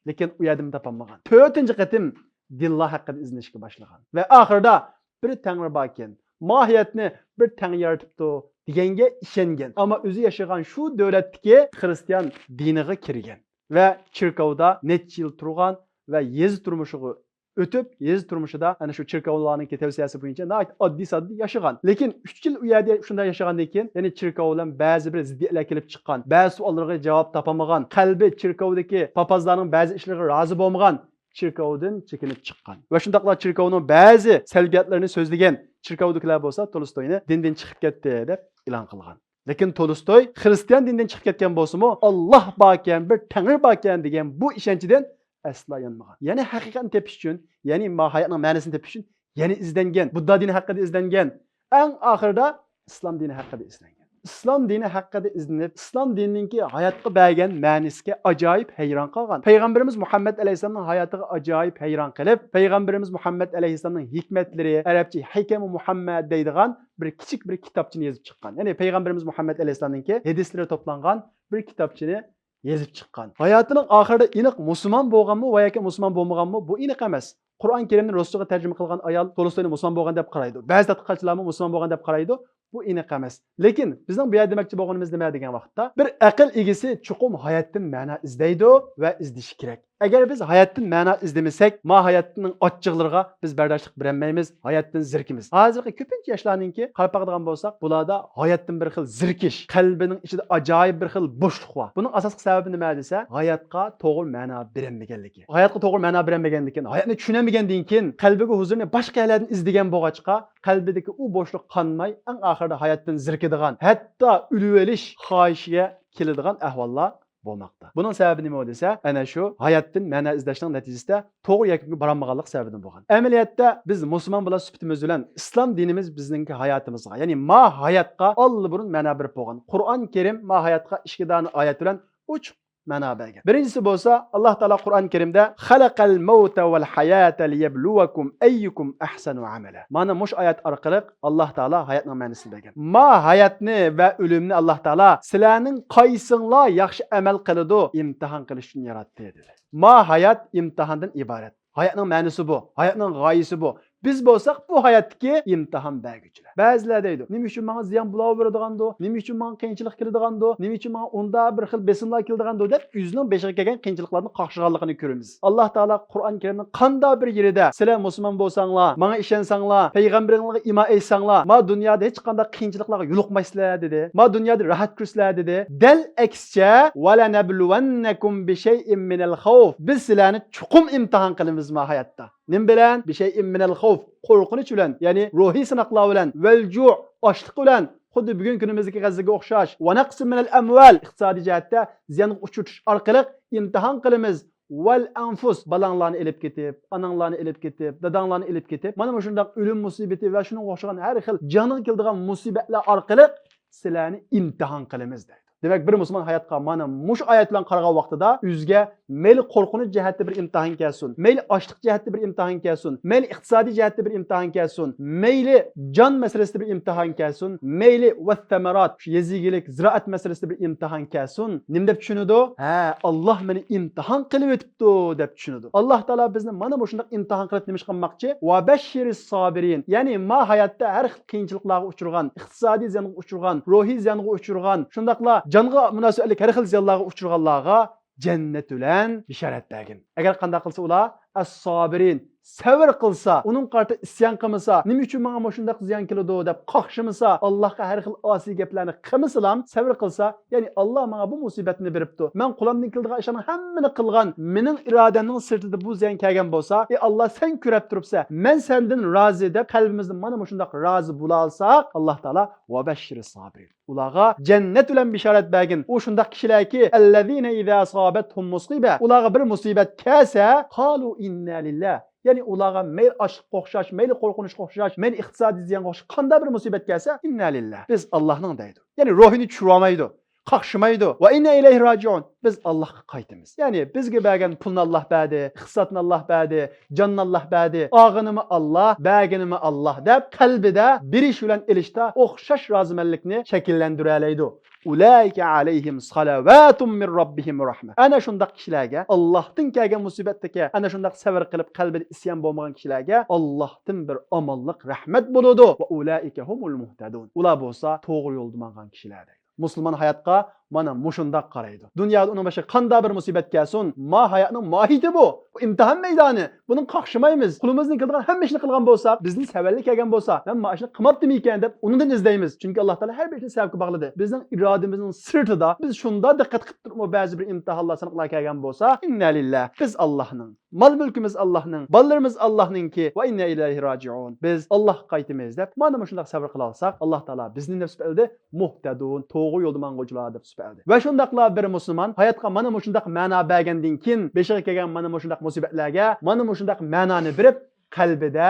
لېكىن ئۇ يەردىمۇ تاپالمىغان. تۆتىنچى قېتىم دىنلار ھەققىدە ئىزدىنىشكە باشلىغان. ۋە ئاخىرىدا بىر تەڭرى باركەن، ماھىيەتنى بىر تەڭرى يارىتىپتۇ دېگەنگە ئىشەنگەن. ئەمما ئۆزى ياشىغان شۇ دۆلەتتىكى خىرىستىيان دىنىغا كىرگەن ۋە چېركاۋدا نەچچە يىل تۇرغان ۋە يېزا تۇرمۇشىغا ئۆتۈپ، يېزا تۇرمۇشىدا ئەنە شۇ چېركاۋلارنىڭكى تەۋسىيەسى بويىچە ناھايىتى ئاددىي-ساددا ياشىغان. لېكىن ئۈچ يىل ئۇ يەردە شۇنداق ياشىغاندىن كېيىن، يەنى چېركاۋ بىلەن بەزى بىر زىددىيەتلەر كېلىپ چىققان، بەزى سوئاللىرىغا جاۋاب تاپالمىغان، قەلبى چېركاۋدىكى پاپازلارنىڭ بەزى ئىشلىرىغا رازى بولمىغان، چېركاۋدىن چېكىنىپ چىققان. ۋە شۇنداقلا چېركاۋنىڭ بەزى سەلبىيەتلىرىنى سۆزلىگەن چېركاۋدىكىلەر بولسا تولستوينى دىندىن چىقىپ كەتتى دەپ ئېلان قىلغان. لېكىن تولستوي خىرىستىيان دىنىدىن چىقىپ كەتكەن بولسىمۇ، ئاللاھ باركەن، بىر تەڭرى باركەن دېگەن بۇ ئىشەنچىدىن ئەسلا يانمىغان. يەنى ھەقىقەتنى تېپىش ئۈچۈن، يەنى ما-، ھاياتنىڭ مەنىسىنى تېپىش ئۈچۈن يەنە ئىزدەنگەن. بۇددا دىنى ھەققىدە ئىزدەنگەن. ئەڭ ئاخىرىدا ئىسلام دىنى ھەققىدە ئىزدەنگەن. ئىسلام دىنى ھەققىدە ئىزدىنىپ، ئىسلام دىنىنىڭكى ھاياتقا بەرگەن مەنىسىگە ئاجايىپ ھەيران قالغان. پەيغەمبىرىمىز مۇھەممەد ئەلەيھىسسالامنىڭ ھاياتىغا ئاجايىپ ھەيران قېلىپ، پەيغەمبىرىمىز مۇھەممەد ئەلەيھىسسالامنىڭ ھېكمەتلىرى، ئەرەبچە ھىكەمۇ مۇھەممەد دەيدىغان بىر كىچىك بىر كىتابچىنى يېزىپ چىققان. يەنى پەيغەمبىرىمىز مۇھەممەد ئەلەيھىسسالامنىڭكى ھەدىسلىرى توپلانغان بىر كىتابچىنى يېزىپ چىققان. ھاياتىنىڭ ئاخىرىدا ئېنىق مۇسۇلمان بولغانمۇ ۋە ياكى مۇسۇلمان بولمىغانمۇ، بۇ ئېنىق ئەمەس. قۇرئان كەرىمنى رۇسچىغا تەرجىمە قىلغان ئايال تولستوينى مۇسۇلمان بولغان دەپ قارايدۇ. بەزى تەتقىقاتچىلارمۇ مۇسۇلمان بولغان دەپ قارايدۇ. بۇ ئېنىق ئەمەس. لېكىن بىزنىڭ بۇ يەردە دېمەكچى بولغىنىمىز نېمە دېگەن ۋاقىتتا، بىر ئەقىل ئىگىسى چوقۇم ھاياتتىن مەنا ئىزدەيدۇ ۋە ئىزدىشى كېرەك. ئەگەر بىز ھاياتتىن مەنا ئىزدىمىسەك، ما ھاياتنىڭ ئاچچىقلىرىغا بىز بەرداشلىق بېرەلمەيمىز، ھاياتتىن زېرىكىمىز. ھازىرقى كۆپىنچە ياشلارنىڭكى قاراپ باقىدىغان بولساق، بۇلاردا ھاياتتىن بىر خىل زېرىكىش، قەلبىنىڭ ئىچىدە ئاجايىپ بىر خىل بوشلۇق بار. بۇنىڭ ئاساسلىق سەۋەبى نېمە دېسە، ھاياتقا توغرا مەنا بېرەلمىگەنلىكى. ھاياتقا توغرا مەنا بېرەلمىگەندىكىن، ھاياتنى چۈشىنەلمىگەندىن كېيىن، قەلبىگە ھۇزۇرنى باشقا يەرلەردىن ئىزدىگەن بولغاچقا، قەلبىدىكى ئۇ بوشلۇق قانماي، ئەڭ ئاخىرىدا ھاياتتىن زېرىكىدىغان، ھەتتا ئۆلۈۋېلىش خاھىشىگە كېلىدىغان ئەھۋاللار بولماقتا. بۇنىڭ سەۋەبى نېمە دېسە، ئەنە شۇ ھاياتتىن مەنا ئىزدەشنىڭ نەتىجىسىدە توغرا يەكۈنگە بارالمىغانلىق سەۋەبىدىن بولغان. ئەمەلىيەتتە بىز مۇسۇلمان بولا سۈپىتىمىز بىلەن ئىسلام دىنىمىز بىزنىڭكى ھاياتىمىزغا، يەنى ما ھاياتقا ئاللىبۇرۇن مەنا بېرىپ بولغان. قۇرئان كەرىم ما ھاياتقا ئىككى دانە ئايەت بىلەن ئوچۇق مەنا بەرگەن. بىرىنچىسى بولسا، ئاللاھ تائالا قۇرئان كەرىمدە «خەلەقەل مەۋتە ۋەل ھاياتە لىيەبلۇۋەكۇم ئەييۇكۇم ئەھسەنۇ ئەمەلە». مانا مۇشۇ ئايەت ئارقىلىق ئاللاھ تائالا ھاياتنىڭ مەنىسىنى بەرگەن. ما ھاياتنى ۋە ئۆلۈمنى ئاللاھ تائالا سىلەرنىڭ قايسىڭلار ياخشى ئەمەل قىلىدۇ، ئىمتىھان قىلىش ئۈچۈن ياراتتى، دېدى. ما ھايات ئىمتىھاندىن ئىبارەت. ھاياتنىڭ مەنىسى بۇ، ھاياتنىڭ غايىسى بۇ. بىز بولساق بۇ ھاياتتىكى ئىمتىھان بەرگۈچىلەر. بەزىلەر دەيدۇ، نېمە ئۈچۈن ماڭا زىيان بولاۋېرىدىغاندۇ، نېمە ئۈچۈن ماڭا قىيىنچىلىق كېلىدىغاندۇ، نېمە ئۈچۈن ماڭا ئۇنداق بىر خىل بېسىملار كېلىدىغاندۇ دەپ ئۆزىنىڭ بېشىغا كەلگەن قىيىنچىلىقلارنى قاقشىغانلىقىنى كۆرىمىز. ئاللاھ تائالا قۇرئان كەرىمنىڭ قانداق بىر يېرىدە سىلەر مۇسۇلمان بولساڭلار، ماڭا ئىشەنسەڭلار، پەيغەمبىرىڭلارغا ئىمان ئېيتساڭلار، ما دۇنيادا ھېچقانداق قىيىنچىلىقلارغا يولۇقمايسىلەر دېدى. ما دۇنيادا راھەت كۆرىسىلەر دېدى. دەل ئەكسىچە، ۋەلەنەبلۇۋەننەكۇم بىشەيئىم مىنەل خەۋف، بىز سىلەرنى چوقۇم ئىمتىھان قىلىمىز ما ھاياتتا. نېمە بىلەن؟ بىشەيئىم مىنەل خەۋف، قورقۇنچ بىلەن، يەنى روھىي سىناقلار بىلەن، ۋەل جۇ، ئاچلىق بىلەن، خۇددى بۈگۈنكى كۈنىمىزدىكى غەززىگە ئوخشاش، ۋە نەقسىم مىنەل ئەمۋال، ئىقتىسادىي جەھەتتە زىيانغا ئۇچرىتىش ئارقىلىق ئىمتىھان قىلىمىز. ۋەل ئەنفۇس، بالاڭلارنى ئېلىپ كېتىپ، ئاناڭلارنى ئېلىپ كېتىپ، داداڭلارنى ئېلىپ كېتىپ، مانا مۇشۇنداق ئۆلۈم مۇسىبىتى ۋە شۇنىڭغا ئوخشىغان ھەر خىل جانغا كېلىدىغان مۇسىبەتلەر ئارقىلىق سىلەرنى ئىمتىھان قىلىمىز دەيدۇ. دېمەك، بىر مۇسۇلمان ھاياتقا مانا مۇشۇ ئايەت بىلەن قارىغان ۋاقتىدا ئۆزىگە مەيلى قورقۇنچ جەھەتتە بىر ئىمتىھان كەلسۇن، مەيلى ئاچلىق جەھەتتە بىر ئىمتىھان كەلسۇن، مەيلى ئىقتىسادىي جەھەتتە بىر ئىمتىھان كەلسۇن، مەيلى جان مەسىلىسىدە بىر ئىمتىھان كەلسۇن، مەيلى ۋەسسەمەرات، شۇ يېزا ئىگىلىك، زىرائەت مەسىلىسىدە بىر ئىمتىھان كەلسۇن، نېمە دەپ چۈشىنىدۇ؟ ھە، ئاللاھ مېنى ئىمتىھان قىلىۋېتىپتۇ دەپ چۈشىنىدۇ. ئاللاھ تائالا بىزنى مانا مۇشۇنداق ئىمتىھان قىلىپ نېمە ئىش قىلماقچى؟ ۋەبەششىرىس سابىرىن. يەنى ما ھاياتتا ھەر خىل قىيىنچىلىقلارغا ئۇچرىغان، ئىقتىسادىي زىيانغا ئۇچرىغان، روھىي زىيانغا ئۇچرىغان، شۇنداقلا جانغا مۇناسىۋەتلىك ھەر خىل زىيانلارغا ئۇچرىغانلارغا جەننەت بىلەن بېشارەت بەرگىن. ئەگەر قانداق قىلسا ئۇلار؟ ئەس-سابىرىن. سەۋر قىلسا، ئۇنىڭ قارىتا ئىسيان قىلمىسا، نېمە ئۈچۈن ماڭا مۇشۇنداق زىيان كېلىدۇ دەپ قاقشىمىسا، ئاللاھقا ھەر خىل ئاسىي گەپلەرنى قىلمىسىلام، سەۋر قىلسا، يەنى ئاللا ماڭا بۇ مۇسىبەتنى بېرىپتۇ، مەن قولۇمدىن كېلىدىغان ئىشلارنىڭ ھەممىنى قىلغان، مېنىڭ ئىرادەمنىڭ سىرتىدا بۇ زىيان كەلگەن بولسا، ئى ئاللا، سەن كۆرەپ تۇرۇپسەن، مەن سەندىن رازى دەپ قەلبىمىزدىن مانا مۇشۇنداق رازى بولالىساق، ئاللا تائالا ۋەبەششىرىس سابىرىن. ئۇلارغا جەننەت بىلەن بىشارەت بەرگىن. ئۇ شۇنداق كىشىلەركى، ئەللەزىنە ئىزا ئەسابەتھۇم مۇسىبە، ئۇلارغا بىر مۇسىبەت كەلسە، قالۇ ئىننا لىللا، يەنى ئۇلارغا مەيلى ئاچلىققا ئوخشاش، مەيلى قورقۇنچقا ئوخشاش، مەيلى ئىقتىسادىي زىيانغا ئوخشاش قانداق بىر مۇسىبەت كەلسە، ئىننا لىللا، بىز ئاللانىڭ دەيدۇ. يەنى روھىنى چۈشۈرۈۋالمايدۇ، قاقشىمايدۇ. ۋە ئىننا ئىلەيھى راجىئۇن، بىز ئاللاھقا قايتىمىز. يەنى بىزگە بەرگەن پۇلنى ئاللاھ بەردى، ئىقتىسادنى ئاللاھ بەردى، جاننى ئاللاھ بەردى، ئالغىنىمۇ ئاللاھ، بەرگىنىمۇ ئاللاھ دەپ قەلبىدە بېرىش بىلەن ئېلىشتا ئوخشاش رازىمەنلىكنى شەكىللەندۈرەلەيدۇ. ئۇلائىكە ئەلەيھىم سالەۋاتۇم مىن رەببىھىم ۋە رەھمە. ئەنە شۇنداق كىشىلەرگە، ئاللاھتىن كەلگەن مۇسىبەتتىكى، ئەنە شۇنداق سەۋر قىلىپ قەلبىدە ئىسيان بولمىغان كىشىلەرگە ئاللاھتىن بىر ئامانلىق، رەھمەت بولىدۇ. ۋە ئۇلائىكە ھۇمۇل مۇھتەدۇن. ئۇلار بولسا توغرا يولدا ماڭغان كىشىلەر دەيدۇ. مۇسۇلمان ھاياتقا مانا مۇشۇنداق قارايدۇ. دۇنيادا ئۇنىڭ بېشىغا قانداق بىر مۇسىبەت كەلسۇن، ما ھاياتنىڭ ماھىيىتى بۇ. بۇ ئىمتىھان مەيدانى. بۇنىڭ قاقشىمايمىز. قولىمىزدىن كېلىدىغان ھەممە ئىشنى قىلغان بولساق، بىزدىن سەۋەنلىك كەلگەن بولسا، مەن ما ئىشنى قىلماپتىمىكەن دەپ ئۇنىڭدىن ئىزدەيمىز. چۈنكى ئاللا تائالا ھەر بىر ئىشنى سەۋەبكە باغلىدى. بىزنىڭ ئىرادىمىزنىڭ سىرتىدا بىز شۇنداق دىققەت قىلىپ تۇرۇپمۇ بەزى بىر ئىمتىھانلار، سىناقلار كەلگەن بولسا، ئىننا لىللا، بىز ئاللانىڭ، مال مۈلكىمىز ئاللانىڭ، بالىلىرىمىز ئاللانىڭكى، ۋە ئىننا ئىلەيھى راجىئۇن، بىز ئاللاغا قايتىمىز دەپ، مانا مۇشۇنداق سەۋر قىلالىساق، ئاللا تائالا بىزنى نەپ سۈپەت قىلدى، مۇھتەدۇن، توغرا يولدا ماڭغۇچىلار دەپ سۈپەت قىلدى. ۋە شۇنداقلا بىر مۇسۇلمان ھاياتقا مانا مۇشۇنداق مەنا بەرگەندىن كېيىن، بېشىغا كەلگەن مانا مۇشۇنداق مۇسىبەتلەرگە مانا مۇشۇنداق مەنانى بېرىپ، قەلبىدە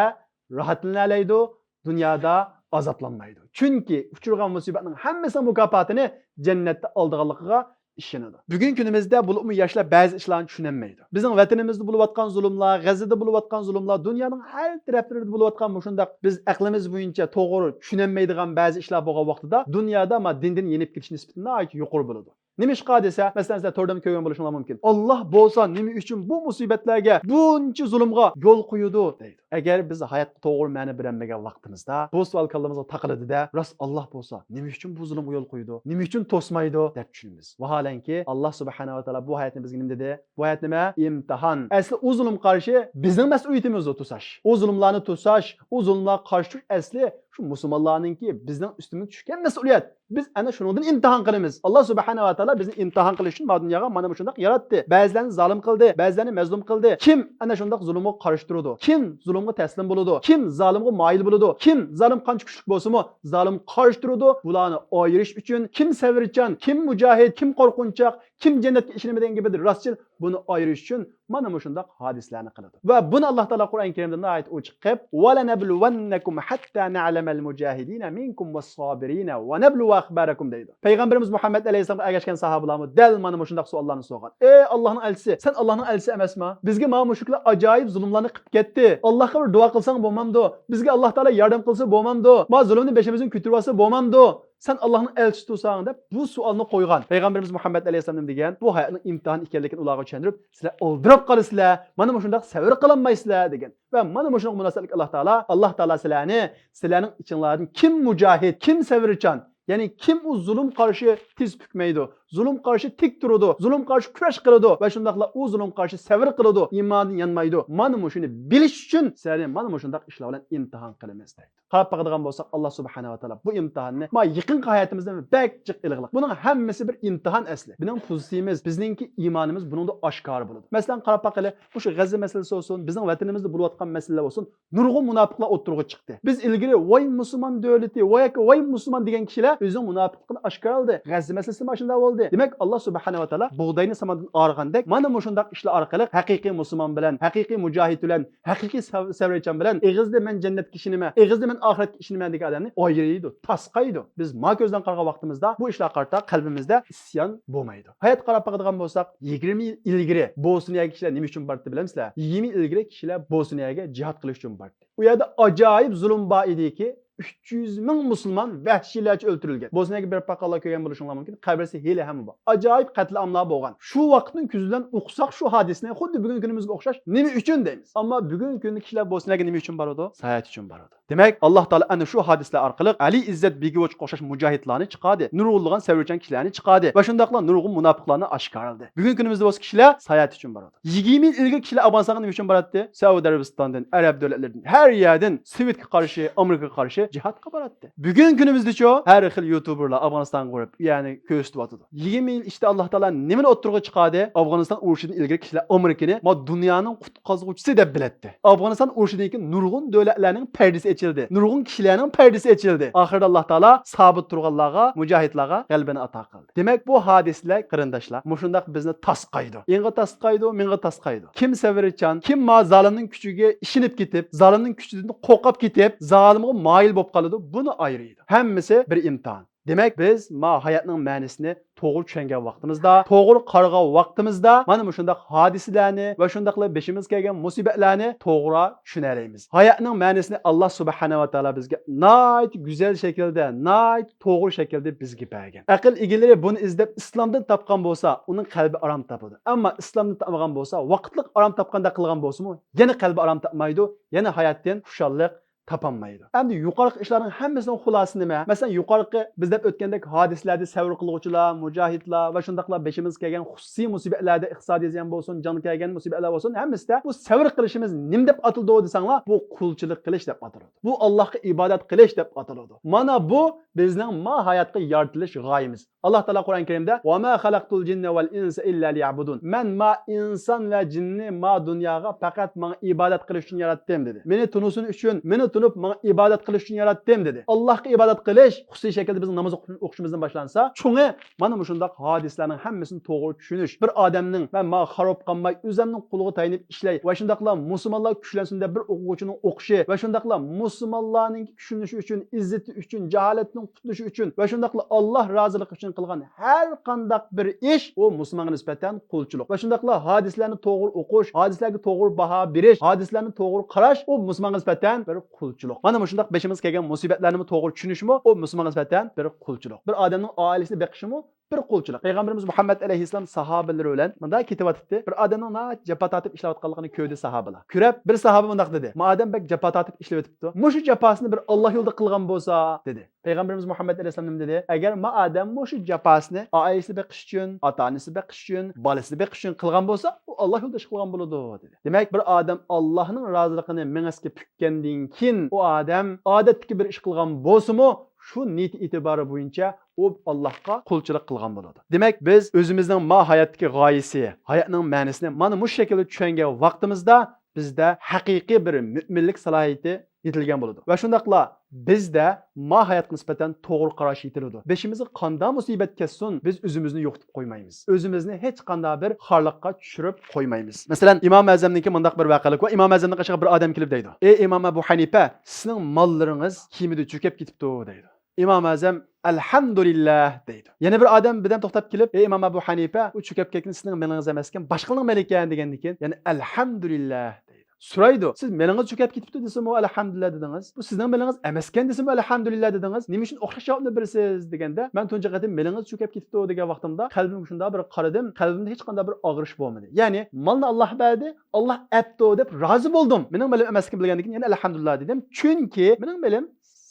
راھەتلىنەلەيدۇ، دۇنيادا ئازابلانمايدۇ. چۈنكى ئۇچرىغان مۇسىبەتنىڭ ھەممىسىنىڭ مۇكاپاتىنى جەننەتتە ئالىدىغانلىقىغا ئىشىنىدۇ. بۈگۈنكى كۈنىمىزدە بولۇپمۇ ياشلار بەزى ئىشلارنى چۈشىنەلمەيدۇ. بىزنىڭ ۋەتىنىمىزدە بولۇۋاتقان زۇلۇملار، غەززىدە بولۇۋاتقان زۇلۇملار، دۇنيانىڭ ھەر تەرەپلىرىدە بولۇۋاتقان مۇشۇنداق بىز ئەقلىمىز بويىچە توغرا چۈشىنەلمەيدىغان بەزى ئىشلار بولغان ۋاقتىدا دۇنيادا ما دىندىن يېنىپ كېتىش نىسبىتى ناھايىتى يۇقىرى بولىدۇ. نېمىشقا دېسە، مەسىلەن، سىلەر توردىمۇ كۆرگەن بولۇشۇڭلار مۇمكىن. ئاللا بولسا نېمە ئۈچۈن بۇ مۇسىبەتلەرگە، بۇنچە زۇلۇمغا يول قويىدۇ دەيدۇ. ئەگەر بىز ھاياتقا توغرا مەنە بېرەلمىگەن ۋاقتىمىزدا بۇ سوئال كاللىمىزغا تاقىلىدۇ-دە، راست، ئاللا بولسا نېمە ئۈچۈن بۇ زۇلۇمغا يول قويىدۇ؟ نېمە ئۈچۈن توسمايدۇ؟ دەپ چۈشىنىمىز. ۋاھالەنكى، ئاللا سۇبھانەھۇ ۋە تائالا بۇ ھاياتنى بىزگە نېمە دېدى؟ بۇ ھايات نېمە؟ ئىمتىھان. ئەسلى ئۇ زۇلۇم قارشى بىزنىڭ مەسئۇلىيىتىمىزدۇر توساش. ئۇ زۇلۇملارنى توساش، ئۇ زۇلۇملارغا قارشى تۇرۇش ئەسلى شۇ مۇسۇلمانلارنىڭكى بىزنىڭ ئۈستىمىزگە چۈشكەن مەسئۇلىيەت. بىز ئەنە شۇنىڭدىن ئىمتىھان قىلىمىز. ئاللا سۇبھانەھۇ ۋە تائالا بىزنى ئىمتىھان قىلىش ئۈچۈن مانا دۇنياغا مانا مۇشۇنداق ياراتتى. بەزىلەرنى زالىم قىلدى، بەزىلەرنى مەزلۇم قىلدى. كىم ئەنە شۇنداق زۇلۇمغا قارشى تۇرىدۇ؟ كىم زۇلۇمغا تەسلىم بولىدۇ؟ كىم زالىمغا مايىل بولىدۇ؟ كىم، زالىم قانچە كۈچلۈك بولسىمۇ، زالىمغا قارشى تۇرىدۇ. بۇلارنى ئايرىش ئۈچۈن كىم سەۋرچان، كىم مۇجاھىد، كىم قورقۇنچاق، كىم جەننەتكە ئىشىنىمەن دېگەن گېپىدە راستچىل، بۇنى ئايرىش ئۈچۈن مانا مۇشۇنداق ھادىسىلەرنى قىلىدۇ. ۋە بۇنى ئاللا تائالا قۇرئان كەرىمدە ناھايىتى ئوچۇق قىلىپ، ۋەلەنەبلۇۋەننەكۇم ھەتتا نەئلەمەل مۇجاھىدىنە مىنكۇم ۋەسسابىرىنە ۋەنەبلۇۋە ئەخبارەكۇم دەيدۇ. پەيغەمبىرىمىز مۇھەممەد ئەلەيھىسسالامغا ئەگەشكەن ساھابىلارمۇ دەل مانا مۇشۇنداق سوئاللارنى سورىغان. ئەي ئاللانىڭ ئەلچىسى، سەن ئاللانىڭ ئەلچىسى ئەمەسما؟ بىزگە مانا مۇشۇلار ئاجايىپ زۇلۇملارنى قىلىپ كەتتى. ئاللاغا بىر دۇئا قىلساڭ بولمامدۇ؟ بىزگە ئاللا تائالا ياردەم قىلسا بولمامدۇ؟ ما زۇلۇمنى بېشىمىزدىن كۆتۈرۈۋالسا بولمامدۇ؟ سەن ئاللانىڭ ئەلچىسى تۇرساڭ دەپ بۇ سوئالنى قويغان. پەيغەمبىرىمىز مۇھەممەد ئەلەيھىسسالام نېمە دېگەن؟ بۇ ھاياتنىڭ ئىمتىھانى ئىكەنلىكىنى ئۇلارغا چۈشەندۈرۈپ، سىلەر ئالدىراپ قالىسىلەر، مانا مۇشۇنداق سەۋر قىلالمايسىلەر دېگەن. ۋە مانا مۇشۇنىڭغا مۇناسىۋەتلىك ئاللا تائالا، ئاللا تائالا سىلەرنى، سىلەرنىڭ ئىچىڭلاردىن كىم مۇجاھىد، كىم سەۋرچان، يەنى كىم ئۇ زۇلۇم قارشى تىز پۈكمەيدۇ، زۇلۇم قارشى تىك تۇرىدۇ، زۇلۇم قارشى كۈرەش قىلىدۇ ۋە شۇنداقلا ئۇ زۇلۇم قارشى سەۋر قىلىدۇ، ئىمانىدىن يانمايدۇ، مانا مۇشۇنى بىلىش ئۈچۈن سىلەرنى مانا مۇشۇنداق ئىشلار بىلەن ئىمتىھان قىلىمىز دەيدۇ. قاراپ باقىدىغان بولساق، ئاللا سۇبھانەھۇ ۋە تائالا بۇ ئىمتىھاننى ما يېقىنقى ھاياتىمىزدا بەك جىق ئېلىغلىق. بۇنىڭ ھەممىسى بىر ئىمتىھان ئەسلى. بىزنىڭ پوزىتسىيىمىز، بىزنىڭكى ئىمانىمىز بۇنىڭدا ئاشكارا بولىدۇ. مەسىلەن، قاراپ باقىلى، مۇشۇ غەززە مەسىلىسى بولسۇن، بىزنىڭ ۋەتىنىمىزدە بولۇۋاتقان مەسىلىلەر بولسۇن، نۇرغۇن مۇناپىقلار ئوتتۇرىغا چىقتى. بىز ئىلگىرى ۋاي مۇسۇلمان دۆلىتى، ۋاي ياكى ۋاي مۇسۇلمان دېگەن كىشىلەر ئۆزىنىڭ مۇناپىقلىقىنى ئاشكارىلىدى. غەززە مەسىلىسى مانا شۇنداق بولدى. دېمەك، ئاللا سۇبھانەھۇ ۋە تائالا بۇغداينى ساماندىن ئايرىغاندەك، مانا مۇشۇنداق ئىشلار ئارقىلىق ھەقىقىي مۇسۇلمان بىلەن، ھەقىقىي مۇجاھىد بىلەن، ھەقىقىي سەۋ-، سەۋرچان بىلەن، ئېغىزدا مەن جەننەتكە ئىشىنىمەن، ئېغىزدا مەن ئاخىرەتكە ئىشىنىمەن دېگەن ئادەمنى ئايرىيدۇ، تاسقايدۇ. بىز ما كۆزدىن قارىغان ۋاقتىمىزدا بۇ ئىشلارغا قارىتا قەلبىمىزدە ئىسيان بولمايدۇ. ھاياتقا قاراپ باقىدىغان بولساق، يىگىرمە يىل ئىلگىرى بوسنىيەگە كىشىلەر نېمە ئۈچۈن باردى بىلەمسىلەر؟ يىگىرمە يىل ئىلگىرى كىشىلەر بوسنىيەگە جىھاد قىلىش ئۈچۈن باردى. ئۇ يەردە ئاجايىپ زۇلۇم بار ئىدىكى، ئۈچ يۈز مىڭ مۇسۇلمان ۋەھشىيلەرچە ئۆلتۈرۈلگەن. بوسنىيەگە بېرىپ باققانلار كۆرگەن بولۇشۇڭلار مۇمكىن، قەبرىسى ھېلىھەم بار. ئاجايىپ قەتلىئاملار بولغان. شۇ ۋاقىتنىڭ كۆزى بىلەن ئوقۇساق شۇ ھادىسىنى، خۇددى بۈگۈنكى كۈنىمىزگە ئوخشاش، نېمە ئۈچۈن دەيمىز. ئەمما بۈگۈنكى كۈندە كىشىلەر بوسنىيەگە نېمە ئۈچۈن بارىدۇ؟ ساياھەت ئۈچۈن بارىدۇ. دېمەك، ئاللا تائالا ئەنە شۇ ھادىسىلەر ئارقىلىق ئەلى ئىززەت بېگىۋچقا ئوخشاش مۇجاھىدلارنى چىقاردى، نۇرغۇنلىغان سەۋرچان كىشىلەرنى چىقاردى ۋە شۇنداقلا نۇرغۇن مۇناپىقلارنى ئاشكارىلىدى. بۈگۈنكى كۈنىمىزدە بولسا كىشىلەر ساياھەت ئۈچۈن بارىدۇ. يىگىرمە يىل ئىلگىرى كىشىلەر ئافغانىستانغا نېمە ئۈچۈن باراتتى؟ سەئۇدى ئەرەبىستاندىن، ئەرەب دۆلەتلىرىدىن، ھەر يەردىن سوۋېتكە قارشى، ئامېرىكىغا قارشى جىھادقا باراتتى. بۈگۈنكى كۈنىمىزدىچۇ؟ ھەر خىل يۇتۇبېرلار ئافغانىستانغا بېرىپ، يەنى كۆرسىتىۋاتىدۇ. يىگىرمە يىل ئىچىدە ئاللا تائالا نېمىنى ئوتتۇرىغا چىقاردى؟ ئافغانىستان ئۇرۇشىدىن ئىلگىرى كىشىلەر ئامېرىكىنى ما دۇنيانىڭ قۇتقۇزغۇچىسى دەپ بىلەتتى. ئافغانىستان ئۇرۇشىدىن كېيىن نۇرغۇن دۆلەتلەرنىڭ پەردىسى ئېچىلدى، نۇرغۇن كىشىلەرنىڭ پەردىسى ئېچىلدى. ئاخىرىدا ئاللا تائالا سابىت تۇرغانلارغا، مۇجاھىدلارغا غەلىبىنى ئاتا قىلدى. دېمەك، بۇ ھادىسىلەر، قېرىنداشلار، مۇشۇنداق بىزنى تاسقايدۇ. ئېڭغا تاسقايدۇ، مىڭغا تاسقايدۇ. كىم سەۋرچان، كىم ما زالىمنىڭ كۈچىگە ئىشىنىپ كېتىپ، زالىمنىڭ كۈچىدىن قورقۇپ كېتىپ، زالىمغا مايىل بولۇپ قالىدۇ، بۇنى ئايرىيدۇ. ھەممىسى بىر ئىمتىھان. دېمەك، بىز ما ھاياتنىڭ مەنىسىنى توغرا چۈشەنگەن ۋاقتىمىزدا، توغرا قارىغان ۋاقتىمىزدا، مانا مۇشۇنداق ھادىسىلەرنى ۋە شۇنداقلا بېشىمىزغا كەلگەن مۇسىبەتلەرنى توغرا چۈشىنەلەيمىز. ھاياتنىڭ مەنىسىنى ئاللا سۇبھانەھۇ ۋە تائالا بىزگە ناھايىتى گۈزەل شەكىلدە، ناھايىتى توغرا شەكىلدە بىزگە بەرگەن. ئەقىل ئىگىلىرى بۇنى ئىزدەپ ئىسلامدىن تاپقان بولسا، ئۇنىڭ قەلبى ئارام تاپىدۇ. ئەمما ئىسلامدىن تاپمىغان بولسا، ۋاقىتلىق ئارام تاپقاندەك قىلغان بولسىمۇ، يەنە قەلبى ئارام تاپمايدۇ، يەنە ھاياتتىن خۇشاللىق، تاپالمايدۇ. ئەمدى يۇقىرىقى ئىشلارنىڭ ھەممىسىنىڭ خۇلاسىسى نېمە؟ مەسىلەن، يۇقىرىقى بىز دەپ ئۆتكەندەك ھادىسىلەردە سەۋر قىلغۇچىلار، مۇجاھىدلار ۋە شۇنداقلا بېشىمىزغا كەلگەن خۇسۇسىي مۇسىبەتلەردە، ئىقتىسادىي زىيان بولسۇن، جانغا كەلگەن مۇسىبەتلەر بولسۇن، ھەممىسىدە بۇ سەۋر قىلىشىمىز نېمە دەپ ئاتىلىدۇ دېسەڭلار، بۇ قۇلچىلىق قىلىش دەپ ئاتىلىدۇ. بۇ ئاللاھقا ئىبادەت قىلىش دەپ ئاتىلىدۇ. مانا بۇ بىزنىڭ ما ھاياتقا يارىتىلىش غايىمىز. ئاللا تائالا قۇرئان كەرىمدە، «ۋە ما خەلەقتۇل جىننە ۋەل ئىنسە ئىللا لىيەبۇدۇن.» مەن ما ئىنسان ۋە جىننى ما دۇنياغا پەقەت ماڭا ئىبادەت قىلىش ئۈچۈن ياراتتىم، دېدى. مېنى تونۇسۇن ئۈچۈن، مېنى تونۇپ ماڭا ئىبادەت قىلىش ئۈچۈن ياراتتىم، دېدى. ئاللاھقا ئىبادەت قىلىش خۇسۇسىي شەكىلدە بىزنىڭ ناماز ئوقۇشىمىزدىن باشلانسا، چوڭى مانا مۇشۇنداق ھادىسىلەرنىڭ ھەممىسىنى توغرا چۈشىنىش. بىر ئادەمنىڭ مەن ماڭا خار بولۇپ قالماي، ئۆزۈمنىڭ قولىغا تايىنىپ ئىشلەي ۋە شۇنداقلا مۇسۇلمانلار كۈچلەنسۇن دەپ بىر ئوقۇغۇچىنىڭ ئوقۇشى ۋە شۇنداقلا مۇسۇلمانلارنىڭ چۈشىنىشى ئۈچۈن، ئىززىتى ئۈچۈن، جاھالەتنىڭ قۇتۇلۇشى ئۈچۈن ۋە شۇنداقلا ئاللا رازىلىقى ئۈچۈن قىلغان ھەر قانداق بىر ئىش، ئۇ مۇسۇلمانغا نىسبەتەن قۇلچىلىق. ۋە شۇنداقلا ھادىسىلەرنى توغرا ئوقۇش، ھادىسىلەرگە توغرا باھا بېرىش، ھادىسىلەرنى توغرا قاراش، ئۇ مۇسۇلمانغا نىسبەتەن بىر قۇلچىلىق. مانا مۇشۇنداق بېشىمىزغا كەلگەن مۇسىبەتلەرنىمۇ توغرا چۈشىنىشمۇ ئۇ مۇسۇلمانغا نىسبەتەن بىر قۇلچىلىق. بىر ئادەمنىڭ ئائىلىسىنى بېقىشىمۇ بىر قۇلچىلىق. پەيغەمبىرىمىز مۇھەممەد ئەلەيھىسسالام ساھابىلىرى بىلەن مۇنداق كېتىۋاتاتتى. بىر ئادەمنىڭ ناھايىتى جاپا تارتىپ ئىشلەۋاتقانلىقىنى كۆردى ساھابىلار. كۆرۈپ، بىر ساھابە مۇنداق دېدى، ما ئادەم بەك جاپا تارتىپ ئىشلىۋېتىپتۇ. مۇشۇ جاپاسىنى بىر ئاللا يولىدا قىلغان بولسا، دېدى. پەيغەمبىرىمىز مۇھەممەد ئەلەيھىسسالام نېمە دېدى؟ ئەگەر ما ئادەم مۇشۇ جاپاسىنى ئائىلىسىنى بېقىش ئۈچۈن، ئاتا ئانىسىنى بېقىش ئۈچۈن، بالىسىنى بېقىش ئۈچۈن قىلغان بولسا، ئۇ ئاللا يولىدا ئىش قىلغان بولىدۇ، دېدى. دېمەك، بىر ئادەم ئاللانىڭ رازىلىقىنى مېڭىسىگە پۈككەندىن كېيىن، ئۇ ئادەم ئادەتتىكى بىر ئىش قىلغان بولسىمۇ، شۇ نىيىتى ئېتىبارى بويىچە ئۇ ئاللاھقا قۇلچىلىق قىلغان بولىدۇ. دېمەك، بىز ئۆزىمىزنىڭ ما ھاياتتىكى غايىسى، ھاياتنىڭ مەنىسىنى مانا مۇشۇ شەكىلدە چۈشەنگەن ۋاقتىمىزدا، بىزدە ھەقىقىي بىر مۆمىنلىك سالاھىيىتى يېتىلگەن بولىدۇ. ۋە شۇنداقلا بىزدە ما ھاياتقا نىسبەتەن توغرا قاراش يېتىلىدۇ. بېشىمىزغا قانداق مۇسىبەت كەتسۇن، بىز ئۆزىمىزنى يوقىتىپ قويمايمىز. ئۆزىمىزنى ھېچقانداق بىر خارلىققا چۈشۈرۈپ قويمايمىز. مەسىلەن، ئىمام ئەزەمنىڭكى مۇنداق بىر ۋەقەلىك بار. ئىمام ئەزەمنىڭ قېشىغا بىر ئادەم كېلىپ دەيدۇ، ئەي ئىمام ئەبۇ ھەنىپە، سىزنىڭ ماللىرىڭىز كېمىدە چۆكۈپ كېتىپتۇ، دەيدۇ. ئىمام ئەزەم، ئەلھەمدۇلىللاھ، دەيدۇ. يەنە بىر ئادەم بىردەم توختاپ كېلىپ، ئەي ئىمام ئەبۇ ھەنىپە، ئۇ چۆكۈپ كەتكىنى سىزنىڭ مېلىڭىز ئەمەسكەن، باشقىلارنىڭ مېلىكەن، دېگەندىن كېيىن، يەنە ئەلھەمدۇلىللاھ، دەيدۇ. سورايدۇ، سىز مېلىڭىز چۆكۈپ كېتىپتۇ دېسىمۇ ئەلھەمدۇلىللاھ دېدىڭىز، بۇ سىزنىڭ مېلىڭىز ئەمەسكەن دېسىمۇ ئەلھەمدۇلىللاھ دېدىڭىز، نېمە ئۈچۈن ئوخشاش جاۋابنى بېرىسىز دېگەندە، مەن تۇنجى قېتىم مېلىڭىز چۆكۈپ كېتىپتۇ دېگەن ۋاقتىمدا قەلبىمگە شۇنداق بىر قارىدىم، قەلبىمدە ھېچقانداق بىر ئاغرىش بولمىدى. يەنى مالنى ئاللاھ بەردى، ئاللاھ ئەپتۇ دەپ رازى بولدۇم. مېنىڭ مېلىم ئەمەسلىكىنى بىلگەندىن كېيىن يەنە ئەلھەمدۇلىللاھ دېدىم. چۈنكى مېنىڭ مېلىم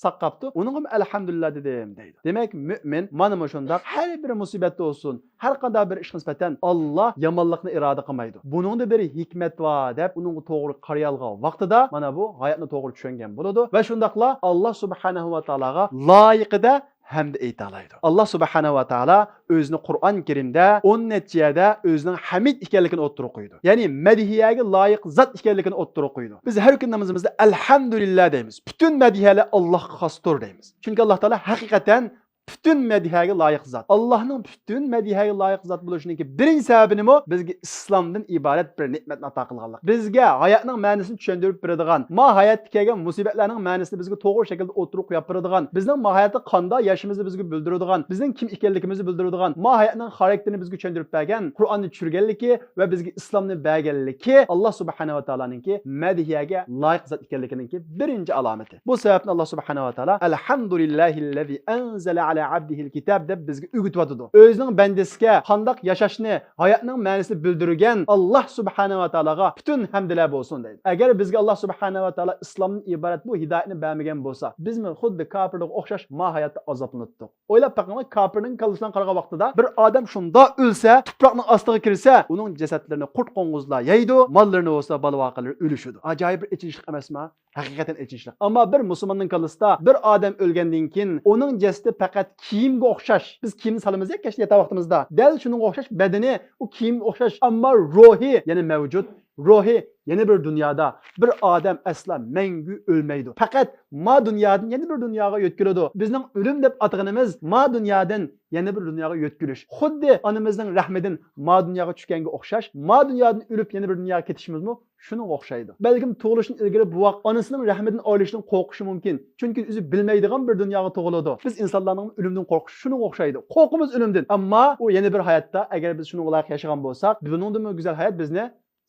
ساق قاپتۇ، ئۇنىڭغىمۇ ئەلھەمدۇلىللاھ دېدىم، دەيدۇ. دېمەك، مۆمىن مانا مۇشۇنداق ھەر بىر مۇسىبەتتە بولسۇن، ھەر قانداق بىر ئىشقا نىسبەتەن ئاللاھ يامانلىقنى ئىرادە قىلمايدۇ. بۇنىڭدا بىر ھېكمەت بار دەپ ئۇنىڭغا توغرا قارىيالىغان ۋاقتىدا مانا بۇ ھاياتنى توغرا چۈشەنگەن بولىدۇ ۋە شۇنداقلا ئاللاھ سۇبھانەھۇ ۋە تائالاغا لايىقىدا ھەمدە ئېيتالايدۇ. ئاللاھ سۇبھانەھۇ ۋە تائالا ئۆزىنى قۇرئان كەرىمدە ئون نەچچە يەردە ئۆزىنىڭ ھەمىد ئىكەنلىكىنى ئوتتۇرىغا قويىدۇ. يەنى مەدھىيەگە لايىق زات ئىكەنلىكىنى ئوتتۇرىغا قويىدۇ. بىز ھەر كۈن نامىزىمىزدا ئەلھەمدۇلىللاھ دەيمىز. پۈتۈن مەدھىيەلەر ئاللاھقا خاستۇر دەيمىز. چۈنكى ئاللاھ تائالا ھەقىقەتەن پۈتۈن مەدھىيەگە لايىق زات. ئاللاھنىڭ پۈتۈن مەدھىيەگە لايىق زات بولۇشىنىڭكى بىرىنچى سەۋەبى نېمە؟ بىزگە ئىسلامدىن ئىبارەت بىر نېمەتنى ئاتا قىلغانلىق. بىزگە ھاياتنىڭ مەنىسىنى چۈشەندۈرۈپ بېرىدىغان، ما ھاياتتا كەلگەن مۇسىبەتلەرنىڭ مەنىسىنى بىزگە توغرا شەكىلدە ئوتتۇرىغا قويۇپ بېرىدىغان، بىزنىڭ ما ھاياتتا قانداق ياشىمىزنى بىزگە بىلدۈرىدىغان، بىزنىڭ كىم ئىكەنلىكىمىزنى بىلدۈرىدىغان، ما ھاياتنىڭ خاراكتېرىنى بىزگە چۈشەندۈرۈپ بەرگەن، قۇرئاننى چۈشۈرگەنلىكى ۋە بىزگە ئىسلامنى بەرگەنلىكى ئاللاھ سۇبھانەھۇ ۋە تائالانىڭكى مەدھىيەگە لايىق زات ئىكەنلىكىنىڭكى بىرىنچى ئالامىتى. بۇ سەۋەبتىن ئاللاھ سۇبھانەھۇ ۋە تائالا، «ئەلھەمدۇلىللاھىللەزى ئەنزەلە ئەلا ئەبدىھىل كىتاب» دەپ بىزگە ئۆگىتىۋاتىدۇ. ئۆزىنىڭ بەندىسىگە قانداق ياشاشنى، ھاياتنىڭ مەنىسىنى بىلدۈرگەن ئاللاھ سۇبھانەھۇ ۋە تائالاغا پۈتۈن ھەمدىلەر بولسۇن، دەيدۇ. ئەگەر بىزگە ئاللاھ سۇبھانەھۇ ۋە تائالا ئىسلامدىن ئىبارەت بۇ ھىدايەتنى بەرمىگەن بولسا، بىزمۇ خۇددى كاپىرلارغا ئوخشاش ما ھاياتتا ئازابلىناتتۇق. ئويلاپ بېقىڭلار، كاپىرنىڭ كاللىسىدىن قارىغان ۋاقتىدا بىر ئادەم شۇنداق ئۆلسە، تۇپراقنىڭ ئاستىغا كىرسە، ئۇنىڭ جەسەتلىرىنى قۇرت قوڭغۇزلار يەيدۇ، ماللىرىنى بولسا بالا-ۋاقەلەر ئۈلۈشىدۇ. ئاجايىپ بىر ئېچىنىشلىق ئەمەسما؟ ھەقىقەتەن ئېچىنىشلىق. ئەمما بىر مۇسۇلماننىڭ كاللىسىدا بىر ئادەم ئۆلگەندىن كېيىن ئۇنىڭ جەسىتى پەقەت كىيىمگە ئوخشاش، بىز كىيىمنى سالىمىز يا كەچتە ياتاق ۋاقتىمىزدا، دەل شۇنىڭغا ئوخشاش بەدىنى، ئۇ كىيىمگە ئوخشاش، ئەمما روھى يەنە مەۋجۇت. روھى يەنە بىر دۇنيادا. بىر ئادەم ئەسلا مەڭگۈ ئۆلمەيدۇ. پەقەت ما دۇنيادىن يەنە بىر دۇنياغا يۆتكىلىدۇ. بىزنىڭ ئۆلۈم دەپ ئاتىغىنىمىز ما دۇنيادىن يەنە بىر دۇنياغا يۆتكىلىش. خۇددى ئانىمىزنىڭ رەھمىدىن ما دۇنياغا چۈشكەنگە ئوخشاش، ما دۇنيادىن ئۆلۈپ يەنە بىر دۇنياغا كېتىشىمىزمۇ شۇنىڭغا ئوخشايدۇ. بەلكىم تۇغۇلۇشتىن ئىلگىرى بوۋاق ئانىسىنىڭ رەھمىدىن ئايرىلىشتىن قورقۇشى مۇمكىن. چۈنكى ئۆزى بىلمەيدىغان بىر دۇنياغا تۇغۇلىدۇ. بىز ئىنسانلارنىڭ ئۆلۈمدىن قورقۇشى شۇنىڭغا ئوخشايدۇ. قورقىمىز ئۆلۈمدىن. ئەمما ئۇ يەنە بىر ھاياتتا، ئەگەر بىز شۇنىڭغا لايىق ياشىغان بولساق، بۇنىڭدىنمۇ گۈزەل ھايات بىزنى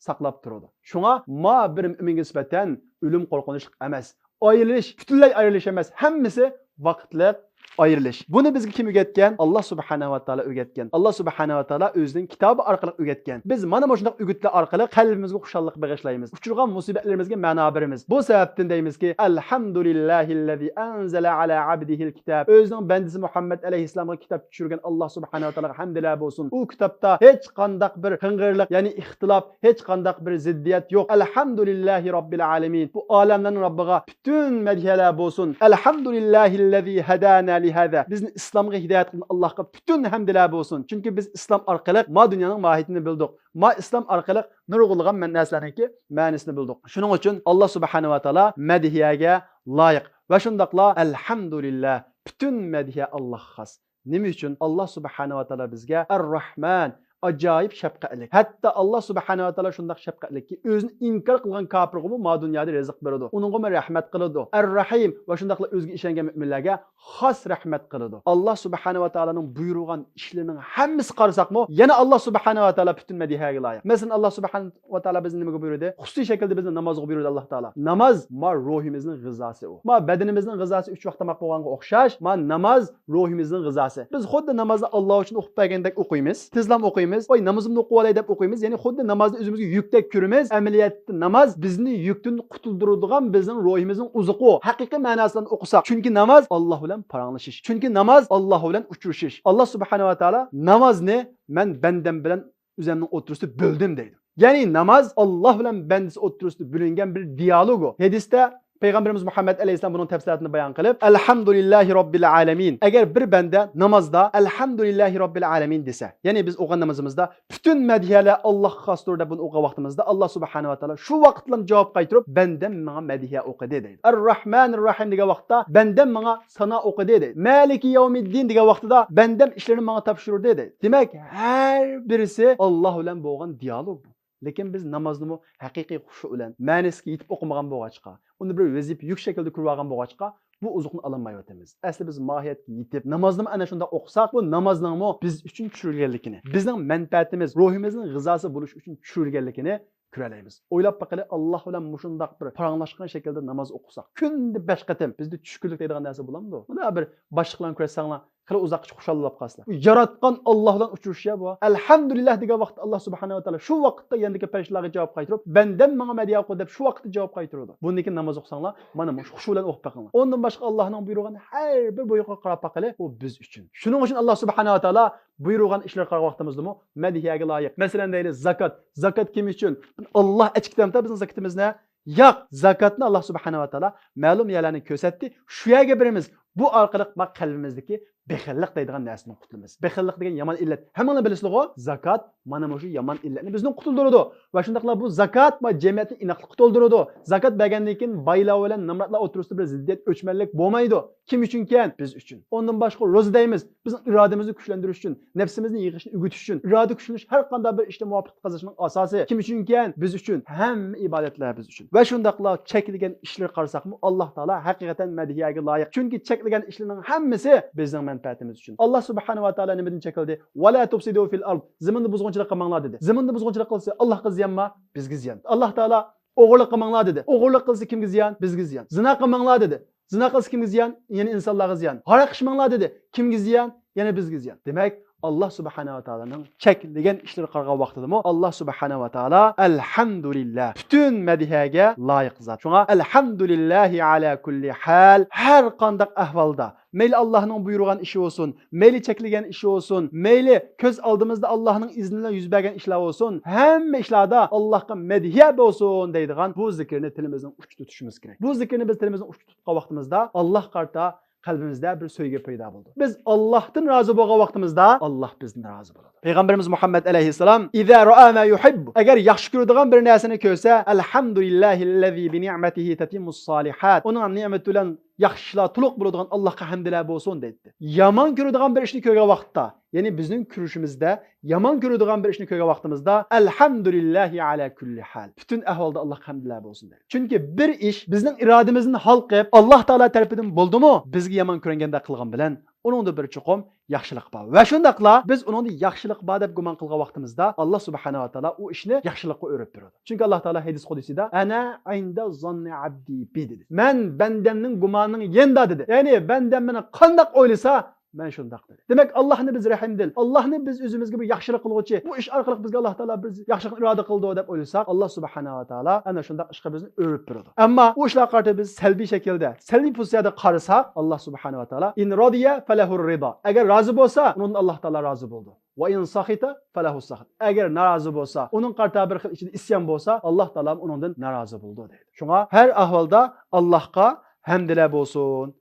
ساقلاپ تۇرىدۇ. شۇڭا ما بىر مۆمىنگە نىسبەتەن ئۆلۈم قورقۇنچلۇق ئەمەس. ئايرىلىش، پۈتۈنلەي ئايرىلىش ئەمەس، ھەممىسى ۋاقىتلىق، ئايرىلىش. بۇنى بىزگە كىم ئۆگەتكەن؟ ئاللا سۇبھانەھۇ ۋە تائالا ئۆگەتكەن. ئاللا سۇبھانەھۇ ۋە تائالا ئۆزىنىڭ كىتابى ئارقىلىق ئۆگەتكەن. بىز مانا مۇشۇنداق ئۈگۈتلەر ئارقىلىق قەلبىمىزگە خۇشاللىق بېغىشلايمىز. ئۇچرىغان مۇسىبەتلىرىمىزگە مەنا بېرىمىز. بۇ سەۋەبتىن دەيمىزكى، ئەلھەمدۇلىللاھىللەزى ئەنزەلە ئەلا ئەبدىھىل كىتاب. ئۆزىنىڭ بەندىسى مۇھەممەد ئەلەيھىسسالامغا كىتاب چۈشۈرگەن ئاللا سۇبھانەھۇ ۋە تائالاغا ھەمدىلەر بولسۇن. ئۇ كىتابتا ھېچقانداق بىر قىڭغىرلىق، يەنى ئىختىلاپ، ھېچقانداق بىر زىددىيەت يوق. ئەلھەمدۇلىللاھى راببىل ئالەمىن. بۇ ئالەملەرنىڭ رەببىغا پۈتۈن مەدھىيەلەر بولسۇن. ئەلھەمدۇلىللاھىللەزى ھەدانا لىھازا. بىزنى ئىسلامغا ھىدايەت قىلغان ئاللاھقا پۈتۈن ھەمدىلەر بولسۇن. چۈنكى بىز ئىسلام ئارقىلىق ما دۇنيانىڭ ماھىيىتىنى بىلدۇق. ما ئىسلام ئارقىلىق نۇرغۇنلىغان مەن-، نەرسىلەرنىڭكى مەنىسىنى بىلدۇق. شۇنىڭ ئۈچۈن ئاللا سۇبھانەھۇ ۋە تائالا مەدھىيەگە لايىق. ۋە شۇنداقلا ئەلھەمدۇلىللا، پۈتۈن مەدھىيە ئاللاھقا خاس. نېمە ئۈچۈن؟ ئاللا سۇبھانەھۇ ۋە تائالا بىزگە ئەر-راھمان، ئاجايىپ شەپقەتلىك. ھەتتا ئاللا سۇبھانەھۇ ۋە تائالا شۇنداق شەپقەتلىككى، ئۆزىنى ئىنكار قىلغان كاپىرغىمۇ ما دۇنيادا رىزىق بېرىدۇ. ئۇنىڭغىمۇ رەھمەت قىلىدۇ. ئەر-راھىم ۋە شۇنداقلا ئۆزىگە ئىشەنگەن مۆمىنلەرگە خاس رەھمەت قىلىدۇ. ئاللا سۇبھانەھۇ ۋە تائالانىڭ بۇيرۇغان ئىشلىرىنىڭ ھەممىسى قارىساقمۇ، يەنە ئاللا سۇبھانەھۇ ۋە تائالا پۈتۈن مەدھىيەگە لايىق. مەسىلەن، ئاللا سۇبھانەھۇ ۋە تائالا بىزنى نېمىگە بۇيرۇدى؟ خۇسۇسىي شەكىلدە بىزنى نامازغا بۇيرۇدى ئاللا تائالا. ناماز ما روھىمىزنىڭ غىزاسى ئۇ. ما بەدىنىمىزنىڭ غىزاسى ئۈچ ۋاق تاماق بولغانغا ئوخشاش، ما ناماز روھىمىزنىڭ غىزاسى. بىز خۇددى نامازنى ئاللا ئۈچۈن ئوقۇپ بەرگەندەك ئوقۇيمىز، تېزلام ئوقۇيمىز، ۋاي نامىزىمنى ئوقۇۋالاي دەپ ئوقۇيمىز، يەنى خۇددى نامازنى ئۆزىمىزگە يۈكتەك كۆرىمىز. ئەمەلىيەتتە ناماز بىزنى يۈكتىن قۇتۇلدۇرىدىغان بىزنىڭ روھىمىزنىڭ ئوزۇقى ئۇ. ھەقىقىي مەناسى بىلەن ئوقۇساق، چۈنكى ناماز ئاللا بىلەن پاراڭلىشىش، چۈنكى ناماز ئاللا بىلەن ئۇچرىشىش. ئاللا سۇبھانەھۇ ۋە تائالا نامازنى مەن بەندەم بىلەن ئۆزەمنىڭ ئوتتۇرىسىدا بۆلدۈم دەيدۇ. يەنى ناماز ئاللا بىلەن بەندىسى ئوتتۇرىسىدا بۆلۈنگەن بىر دىيالوگ ئۇ. ھەدىستە پەيغەمبىرىمىز مۇھەممەد ئەلەيھىسسالام بۇنىڭ تەپسىلاتىنى بايان قىلىپ، ئەلھەمدۇلىللاھى راببىل ئالەمىن. ئەگەر بىر بەندە نامازدا ئەلھەمدۇلىللاھى راببىل ئالەمىن دېسە، يەنى بىز ئوقۇغان نامىزىمىزدا پۈتۈن مەدھىيەلەر ئاللاھقا خاستۇر دەپ بۇنى ئوقۇغان ۋاقتىمىزدا، ئاللا سۇبھانەھۇ ۋە تائالا شۇ ۋاقىتلا جاۋاب قايتۇرۇپ، بەندەم ماڭا مەدھىيە ئوقۇدى دەيدۇ. ئەر-راھمانىر راھىم دېگەن ۋاقىتتا، بەندەم ماڭا سانا ئوقۇدى دەيدۇ. مالىكى يەۋمىددىن دېگەن ۋاقتىدا، بەندەم ئىشلىرىنى ماڭا تاپشۇردى دەيدۇ. دېمەك، ھەر بىرسى ئاللا بىلەن بولغان دىيالوگ بۇ. لېكىن بىز نامازنىمۇ ھەقىقىي خۇشۇ بىلەن، مەنىسىگە يېتىپ ئوقۇمىغان بولغاچقا، ئۇنى بىر ۋەزىپە يۈك شەكلىدە كۆرۈۋالغان بولغاچقا، بۇ ئوزۇقنى ئالالمايۋاتىمىز. ئەسلى بىز ماھىيەتكە يېتىپ، نامازنىمۇ ئەنە شۇنداق ئوقۇساق، بۇ نامازنىڭمۇ بىز ئۈچۈن چۈشۈرۈلگەنلىكىنى، بىزنىڭ مەنپەئەتىمىز، روھىمىزنىڭ غىزاسى بولۇش ئۈچۈن چۈشۈرۈلگەنلىكىنى كۆرەلەيمىز. ئويلاپ باقىلى، ئاللا بىلەن مۇشۇنداق بىر پاراڭلاشقان شەكىلدە ناماز ئوقۇساق، كۈندە بەش قېتىم، بىزدە چۈشكۈنلۈك دەيدىغان نەرسە بولامدۇ؟ مانا بىر باشلىقلارنى كۆرسەڭلار، خېلى ئۇزاققىچە خۇشاللاپ قالىسىلەر. بۇ ياراتقان ئاللا بىلەن ئۇچرىشىش يا بۇ. ئەلھەمدۇلىللا دېگەن ۋاقىتتا ئاللا سۇبھانەھۇ ۋە تائالا شۇ ۋاقىتتا يەنىدىكى پەرىشتىلەرگە جاۋاب قايتۇرۇپ، بەندەم ماڭا مەدھىيە ئوقۇ دەپ شۇ ۋاقىتتا جاۋاب قايتۇرىدۇ. بۇندىن كېيىن ناماز ئوقۇساڭلار، مانا مۇشۇ خۇشۇ بىلەن ئوقۇپ بېقىڭلار. ئۇندىن باشقا ئاللانىڭ بۇيرۇغان ھەر بىر بۇيرۇقىغا قاراپ باقىلى، ئۇ بىز ئۈچۈن. شۇنىڭ ئۈچۈن ئاللا سۇبھانەھۇ ۋە تائالا بۇيرۇغان ئىشلىرىغا قارىغان ۋاقتىمىزدىمۇ مەدھىيەگە لايىق. مەسىلەن، دەيلى، زاكات. زاكات كىم ئۈچۈن؟ ئاللا ئەچىكىتەمتە بىزنىڭ زاكىتىمىزنى؟ ياق، زاكاتنى ئاللا سۇبھانەھۇ ۋە تائالا مەلۇم يەرلەرنى كۆرسەتتى. شۇ يەرگە بېرىمىز. بۇ ئارقىلىق ما قەلبىمىزدىكى بېخىللىق دەيدىغان نەرسىدىن قۇتۇلىمىز. بېخىللىق دېگەن يامان ئىللەت. ھەممىڭلار بىلىسىلىغۇ؟ زاكات مانا مۇشۇ يامان ئىللەتنى بىزدىن قۇتۇلدۇرىدۇ. ۋە شۇنداقلا بۇ زاكات ما جەمئىيەتنى ئىناقلىققا تولدۇرىدۇ. زاكات بەرگەندىن كېيىن بايلار بىلەن نامراتلار ئوتتۇرىسىدا بىر زىددىيەت، ئۆچمەنلىك بولمايدۇ. كىم ئۈچۈنكەن؟ بىز ئۈچۈن. ئۇندىن باشقا روزا دەيمىز. بىزنىڭ ئىرادىمىزنى كۈچلەندۈرۈش ئۈچۈن، نەپسىمىزنى يىغىشنى ئۆگىتىش ئۈچۈن، ئىرادە كۈچلىنىش ھەر قانداق بىر ئىشتا مۇۋەپپەقىيەت قازىنىشنىڭ ئاساسى. كىم ئۈچۈنكەن؟ بىز ئۈچۈن. ھەممە ئىبادەتلەر بىز ئۈچۈن. ۋە شۇنداقلا چەكلىگەن ئىشلىرى قارىساقمۇ، ئاللا تائالا ھەقىقەتەن مەدھىيەگە لايىق. چۈنكى چەكلىگەن ئىشلىرىنىڭ ھەممىسى بىزنىڭ مەنپەئەتىمىز ئۈچۈن. ئاللا سۇبھانەھۇ ۋە تائالا نېمىدىن چەكلىدى؟ ۋەلا تۇفسىدۇ فىل ئەرز. زېمىندا بۇزغۇنچىلىق قىلماڭلار دېدى. زېمىندا بۇزغۇنچىلىق قىلسا، ئاللاغا زىيانمۇ، بىزگە زىيان. ئاللا تائالا ئوغرىلىق قىلماڭلار دېدى. ئوغرىلىق قىلسا كىمگە زىيان؟ بىزگە زىيان. زىنا قىلماڭلار دېدى. زىنا قىلسا كىمگە زىيان؟ يەنە ئىنسانلارغا زىيان. ھاراق ئىچمەڭلار دېدى. كىمگە زىيان؟ يەنە بىزگە زىيان. دېمەك، ئاللا سۇبھانەھۇ ۋە تائالانىڭ چەكلىگەن ئىشلىرىغا قارىغان ۋاقتىدىمۇ ئاللا سۇبھانەھۇ ۋە تائالا ئەلھەمدۇلىللا، پۈتۈن مەدھىيەگە لايىق زات. شۇڭا ئەلھەمدۇلىللاھى ئەلا كۇللى ھال، ھەر قانداق ئەھۋالدا، مەيلى ئاللانىڭ بۇيرۇغان ئىشى بولسۇن، مەيلى چەكلىگەن ئىشى بولسۇن، مەيلى كۆز ئالدىمىزدا ئاللانىڭ ئىزنى بىلەن يۈز بەرگەن ئىشلار بولسۇن، ھەممە ئىشلاردا ئاللاغا مەدھىيە بولسۇن دەيدىغان بۇ زىكىرنى تىلىمىزنىڭ ئۇچىدا تۇتۇشىمىز كېرەك. بۇ زىكىرنى بىز تىلىمىزنىڭ ئۇچىدا تۇتقان ۋاقتىمىزدا ئاللاغا قارىتا قەلبىمىزدە بىر سۆيگۈ پەيدا بولىدۇ. بىز ئاللاھتىن رازى بولغان ۋاقتىمىزدا ئاللاھ بىزدىن رازى بولىدۇ. پەيغەمبىرىمىز مۇھەممەد ئەلەيھىسسالام، ئىزا رائا ما يۇھىببۇ، ئەگەر ياخشى كۆرىدىغان بىر نەرسىنى كۆرسە، ئەلھەمدۇلىللاھىللەزى بىنىئمەتىھى تەتىممۇس سالىھات، ئۇنىڭ نېمىتى بىلەن ياخشى ئىشلار تولۇق بولىدىغان ئاللاھقا ھەمدىلەر بولسۇن دەيتتى. يامان كۆرىدىغان بىر ئىشنى كۆرگەن ۋاقىتتا، يەنى بىزنىڭ كۆرۈشىمىزدە يامان كۆرىدىغان بىر ئىشنى كۆرگەن ۋاقتىمىزدا، ئەلھەمدۇلىللاھى ئەلا كۇللى ھال، پۈتۈن ئەھۋالدا ئاللاھقا ھەمدىلەر بولسۇن دەيدۇ. چۈنكى بىر ئىش بىزنىڭ ئىرادىمىزدىن ھالقىپ، ئاللاھ تائالا تەرىپىدىن بولدىمۇ، بىزگە يامان كۆرۈنگەندەك قىلغان بىلەن ئۇنىڭدا بىر چوقۇم ياخشىلىق بار. ۋە شۇنداقلا بىز ئۇنىڭدا ياخشىلىق بار دەپ گۇمان قىلغان ۋاقتىمىزدا، ئاللا سۇبھانەھۇ ۋە تائالا ئۇ ئىشنى ياخشىلىققا ئۆرۈپ بېرىدۇ. چۈنكى ئاللا تائالا ھەدىس قۇدسىيدا، «ئەنە ئىندە زاننى ئەبدى بى» دېدى. «مەن بەندەمنىڭ گۇمانىنىڭ يېنىدا» دېدى. يەنى بەندەم مېنى قانداق ئويلىسا، مەن شۇنداق دېدى. دېمەك، ئاللاھنى بىز رەھىمدىل، ئاللاھنى بىز ئۆزىمىزگە بىر ياخشىلىق قىلغۇچى، بۇ ئىش ئارقىلىق بىزگە ئاللا تائالا بىر ياخشىلىقنى ئىرادە قىلىدۇ دەپ ئويلىساق، ئاللا سۇبھانەھۇ ۋە تائالا ئەنە شۇنداق ئىشقا بىزنى ئۆرۈپ بېرىدۇ. ئەمما ئۇ ئىشلارغا قارىتا بىز سەلبىي شەكىلدە، سەلبىي پوزىتسىيەدە قارىساق، ئاللا سۇبھانەھۇ ۋە تائالا، «ئىن رادىيە فەلەھۇر رىدا»، ئەگەر رازى بولسا، ئۇنىڭدىن ئاللا تائالا رازى بولىدۇ. «ۋە ئىن ساخىتا فەلەھۇ ساخىت»، ئەگەر نارازى بولسا، ئۇنىڭ قارىتا بىر خىل ئىچىدە ئىسيان بولسا، ئاللا تائالا ئۇنىڭدىن نارازى بولىدۇ دەيدۇ. شۇڭا ھەر ئەھۋالدا ئاللاھقا ھەمدىلەر بولسۇن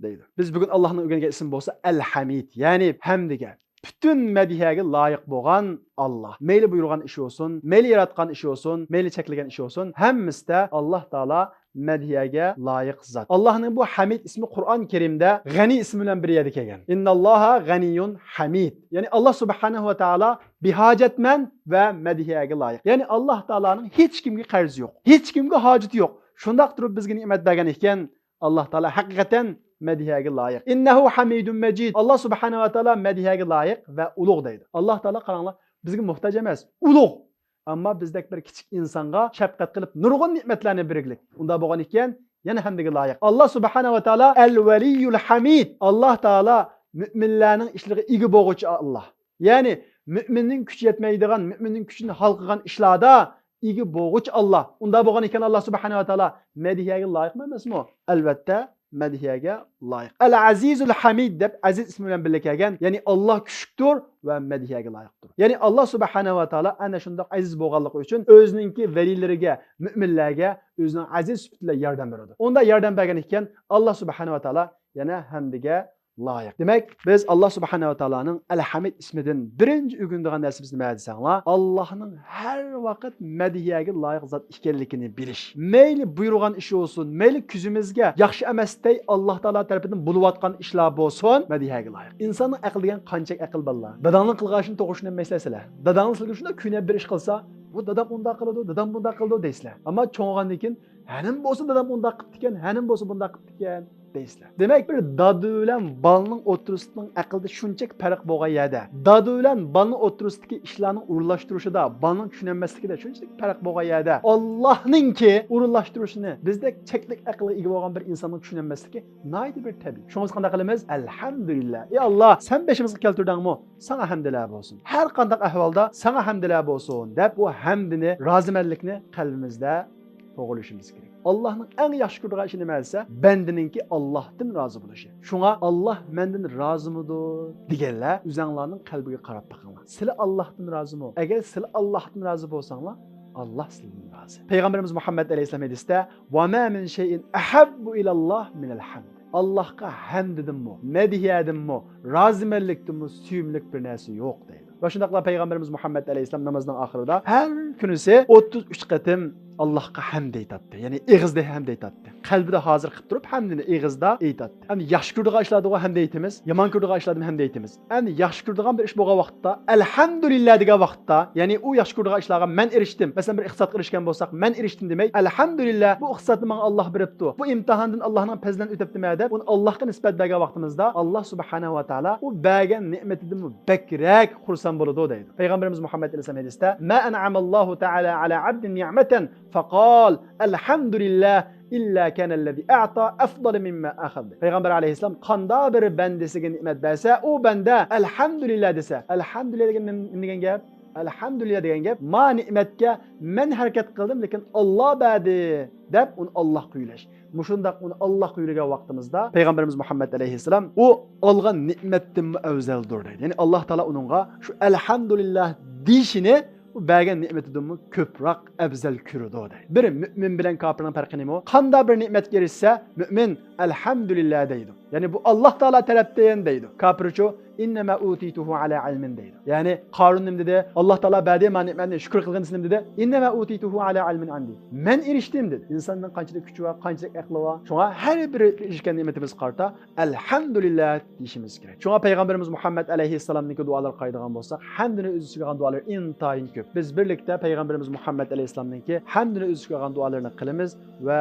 دەيدۇ. بىز بۈگۈن ئاللاھنىڭ ئۆگەنگەن ئىسمى بولسا ئەل-ھەمىد، يەنى ھەمدىگە، پۈتۈن مەدھىيەگە لايىق بولغان ئاللاھ. مەيلى بۇيرۇغان ئىش بولسۇن، مەيلى ياراتقان ئىش بولسۇن، مەيلى چەكلىگەن ئىش بولسۇن، ھەممىسىدە ئاللاھ تائالا مەدھىيەگە لايىق زات. ئاللاھنىڭ بۇ ھەمىد ئىسمى قۇرئان كەرىمدە غەنى ئىسمى بىلەن بىر يەردە كەلگەن. «ئىنناللاھا غەنىييۇن ھەمىد». يەنى ئاللاھ سۇبھانەھۇ ۋە تائالا بىھاجەتمەن ۋە مەدھىيەگە لايىق. يەنى ئاللاھ تائالانىڭ ھېچكىمگە قەرزى يوق، ھېچكىمگە ھاجىتى يوق. شۇنداق تۇرۇپ بىزگە نېمەت بەرگەن ئىكەن، ئاللاھ تائالا ھەقىقەتەن مەدھىيەگە لايىق. «ئىننەھۇ ھەمىدۇن مەجىد». ئاللاھ سۇبھانەھۇ ۋە تائالا مەدھىيەگە لايىق ۋە ئۇلۇغ دەيدۇ. ئاللاھ تائالا، قاراڭلار، بىزگە موھتاج ئەمەس، ئۇلۇغ. ئەمما بىزدەك بىر كىچىك ئىنسانغا شەپقەت قىلىپ، نۇرغۇن نېمەتلەرنى بەرگلىك. ئۇنداق بولغان ئىكەن، يەنە ھەمدىگە لايىق. ئاللاھ سۇبھانەھۇ ۋە تائالا ئەل-ۋەلىييۇل ھەمىد. ئاللاھ تائالا مۆمىنلەرنىڭ ئىشلىرىغا ئىگە بولغۇچى ئاللاھ. يەنى مۆمىننىڭ كۈچى يەتمەيدىغان، مۆمىننىڭ كۈچىنى ھالقىغان ئىشلاردا ئىگە بولغۇچى ئاللاھ. ئۇنداق بولغان ئىكەن، ئاللاھ سۇبھانەھۇ ۋە تائالا مەدھىيەگە لايىقمۇ ئەمەسمۇ؟ ئەلۋەتتە، مەدھىيەگە لايىق. ئەل-ئەزىزۇل ھەمىد دەپ ئەزىز ئىسمى بىلەن بىللە كەلگەن، يەنى ئاللاھ كۈچلۈكتۇر ۋە مەدھىيەگە لايىقتۇر. يەنى ئاللاھ سۇبھانەھۇ ۋە تائالا ئەنە شۇنداق ئەزىز بولغانلىقى ئۈچۈن ئۆزىنىڭكى ۋەلىيلىرىگە، مۆمىنلەرگە ئۆزىنىڭ ئەزىز سۈپىتى بىلەن ياردەم بېرىدۇ. ئۇنداق ياردەم بەرگەن ئىكەن، ئاللاھ سۇبھانەھۇ ۋە تائالا يەنە ھەمدىگە لايىق. دېمەك، بىز ئاللاھ سۇبھانەھۇ ۋە تائالانىڭ ئەل-ھەمىد ئىسمىدىن بىرىنچى ئۆگىنىدىغان نەرسىمىز نېمە دېسەڭلار، ئاللاھنىڭ ھەر ۋاقىت مەدھىيەگە لايىق زات ئىكەنلىكىنى بىلىش. مەيلى بۇيرۇغان ئىش بولسۇن، مەيلى كۆزىمىزگە ياخشى ئەمەس دەي ئاللاھ تائالا تەرىپىدىن بولۇۋاتقان ئىشلار بولسۇن، مەدھىيەگە لايىق. ئىنساننىڭ ئەقلى دېگەن قانچە ئەقىل بالىلار. داداڭنىڭ قىلغان ئىشىنى توغرا چۈشىنەلمەيسىلەر سىلەر. داداڭنىڭ سىلىگە شۇنداق كۆيۈنۈپ بىر ئىش قىلسا، بۇ دادام ئۇنداق قىلىدۇ، دادام بۇنداق قىلىدۇ دەيسىلەر. ئەمما چوڭ بولغاندىن كېيىن، ھەنىم بولسا دادام ئۇنداق قىپتىكەن، ھەنىم بولسا بۇنداق قىپتىكەن دەيسىلەر. دېمەك، بىر دادا بىلەن بالىنىڭ ئوتتۇرىسىنىڭ ئەقلىدە شۇنچىلىك پەرق بولغان يەردە، دادا بىلەن بالىنىڭ ئوتتۇرىسىدىكى ئىشلارنىڭ ئورۇنلاشتۇرۇشىدا، بالىنىڭ چۈشىنەلمەسلىكىدە شۇنچىلىك پەرق بولغان يەردە، ئاللاھنىڭكى ئورۇنلاشتۇرۇشىنى بىزدەك چەكلىك ئەقىلگە ئىگە بولغان بىر ئىنساننىڭ چۈشىنەلمەسلىكى ناھايىتى بىر تەبىئىي. شۇڭا بىز قانداق قىلىمىز؟ ئەلھەمدۇلىللا. ئى ئاللاھ، سەن بېشىمىزغا كەلتۈردۈڭمۇ؟ ساڭا ھەمدىلەر بولسۇن. ھەر قانداق ئەھۋالدا ساڭا ھەمدىلەر بولسۇن دەپ، بۇ ھەمدىنى، رازىمەنلىكنى قەلبىمىزدە توغرىلىشىمىز كېرەك. ئاللاھنىڭ ئەڭ ياخشى كۆرىدىغان ئىشى نېمە دېسە، بەندىنىڭكى ئاللاھتىن رازى بولۇشى. شۇڭا، «ئاللاھ مەندىن رازىمىدۇ؟» دېگەنلەر ئۆزەڭلارنىڭ قەلبىگە قاراپ بېقىڭلار. سىلى ئاللاھتىن رازىمۇ؟ ئەگەر سىلى ئاللاھتىن رازى بولساڭلار، ئاللاھ سىلىدىن رازى. پەيغەمبىرىمىز مۇھەممەد ئەلەيھىسسالام ھەدىستە، «ۋە ما مىن شەيئىن ئەھەببۇ ئىلەللاھ مىنەل ھەمد». ئاللاھقا ھەمدىدىنمۇ، مەدھىيەدىنمۇ، رازىمەنلىكتىنمۇ سۆيۈملۈك بىر نەرسە يوق دەيدۇ. ۋە شۇنداقلا پەيغەمبىرىمىز مۇھەممەد ئەلەيھىسسالام نامازنىڭ ئاخىرىدا ھەر كۈنىسى ئوتتۇز ئۈچ قېتىم ئاللاھقا ھەمد ئېيتاتتى. يەنى ئېغىزدا ھەمد ئېيتاتتى. قەلبىدە ھازىر قىلىپ تۇرۇپ ھەمدىنى ئېغىزدا ئېيتاتتى. ئەمدى ياخشى كۆرىدىغان ئىشلاردىغۇ ھەمد ئېيتىمىز، يامان كۆرىدىغان ئىشلاردىمۇ ھەمد ئېيتىمىز. ئەمدى ياخشى كۆرىدىغان بىر ئىش بولغان ۋاقىتتا، ئەلھەمدۇلىللا دېگەن ۋاقىتتا، يەنى ئۇ ياخشى كۆرىدىغان ئىشلارغا مەن ئېرىشتىم. مەسىلەن، بىر ئىقتىسادقا ئېرىشكەن بولساق، مەن ئېرىشتىم دېمەي، ئەلھەمدۇلىللا، بۇ ئىقتىسادنى ماڭا ئاللاھ بېرىپتۇ، بۇ ئىمتىھاندىن ئاللاھنىڭ پەزلىدىن ئۆتۈپتىمەن دەپ، ئۇنى ئاللاھقا نىسبەت بەرگەن ۋاقتىمىزدا، ئاللاھ سۇبھانەھۇ ۋە تائالا ئۇ بەرگەن نېمىتىدىنمۇ بەكرەك خۇرسەن بولىدۇ دەيدۇ. پەيغەمبىرىمىز مۇھەممەد ئەلەيھىسسالام ھەدىستە، ما ئەنئەمەللاھۇ تائالا ئەلا ئەبدىن نىئمەتەن فەقال، ئەلھەمدۇلىللا، ئىللا كانەللەزى ئەئتا ئەفضەلە مىمما ئەخەز. پەيغەمبەر ئەلەيھىسسالام قانداق بىر بەندىسىگە نېمەت بەرسە، ئۇ بەندە ئەلھەمدۇلىللا دېسە، ئەلھەمدۇلىللا دېگەن نېمە، نېمە دېگەن گەپ؟ ئەلھەمدۇلىللا دېگەن گەپ، ما نېمەتكە مەن ھەرىكەت قىلدىم، لېكىن ئاللا بەردى، دەپ ئۇنى ئاللاھقا يۆلەش. مۇشۇنداق ئۇنى ئاللاھقا يۆلىگەن ۋاقتىمىزدا پەيغەمبىرىمىز مۇھەممەد ئەلەيھىسسالام ئۇ ئالغان نېمەتتىنمۇ ئەۋزەلدۇر دەيدۇ. يەنى ئاللاھ تائالا ئۇنىڭغا شۇ ئەلھەمدۇلىللا دېيىشىنى ئۇ بەرگەن نېمىتىدىنمۇ كۆپرەك ئەۋزەل كۆرىدۇ دەيدۇ. بىر مۆمىن بىلەن كاپىرنىڭ پەرقى نېمە؟ قانداق بىر نېمەتكە ئېرىشسە، مۆمىن ئەلھەمدۇلىللا دەيدۇ. يەنى بۇ ئاللاھ تائالا تەرەپتىن دەيدۇ. كاپىرچۇ، ئىننەما ئۇتىتۇھۇ ئەلا ئىلمىن دەيدۇ. يەنى قارۇن نېمە دېدى؟ ئاللاھ تائالا بەردى ماڭا نېمەتنى، شۈكۈر قىلغىن دېسە نېمە دېدى؟ ئىننەما ئۇتىتۇھۇ ئەلا ئىلمىن ئىندى. مەن ئېرىشتىم دېدى. ئىنساننىڭ قانچىلىك كۈچى بار، قانچىلىك ئەقلى بار. شۇڭا ھەر بىر ئېرىشكەن نېمىتىمىزگە قارىتا ئەلھەمدۇلىللا دېيىشىمىز كېرەك. شۇڭا پەيغەمبىرىمىز مۇھەممەد ئەلەيھىسسالامنىڭكى دۇئالىرىغا قارايدىغان بولساق، ھەمدىنى ئۆز ئىچىگە ئالغان دۇئالىرى ئىنتايىن كۆپ. بىز بىرلىكتە پەيغەمبىرىمىز مۇھەممەد ئەلەيھىسسالامنىڭكى ھەمدىنى ئۆز ئىچىگە ئالغان دۇئالىرىنى قىلىمىز ۋە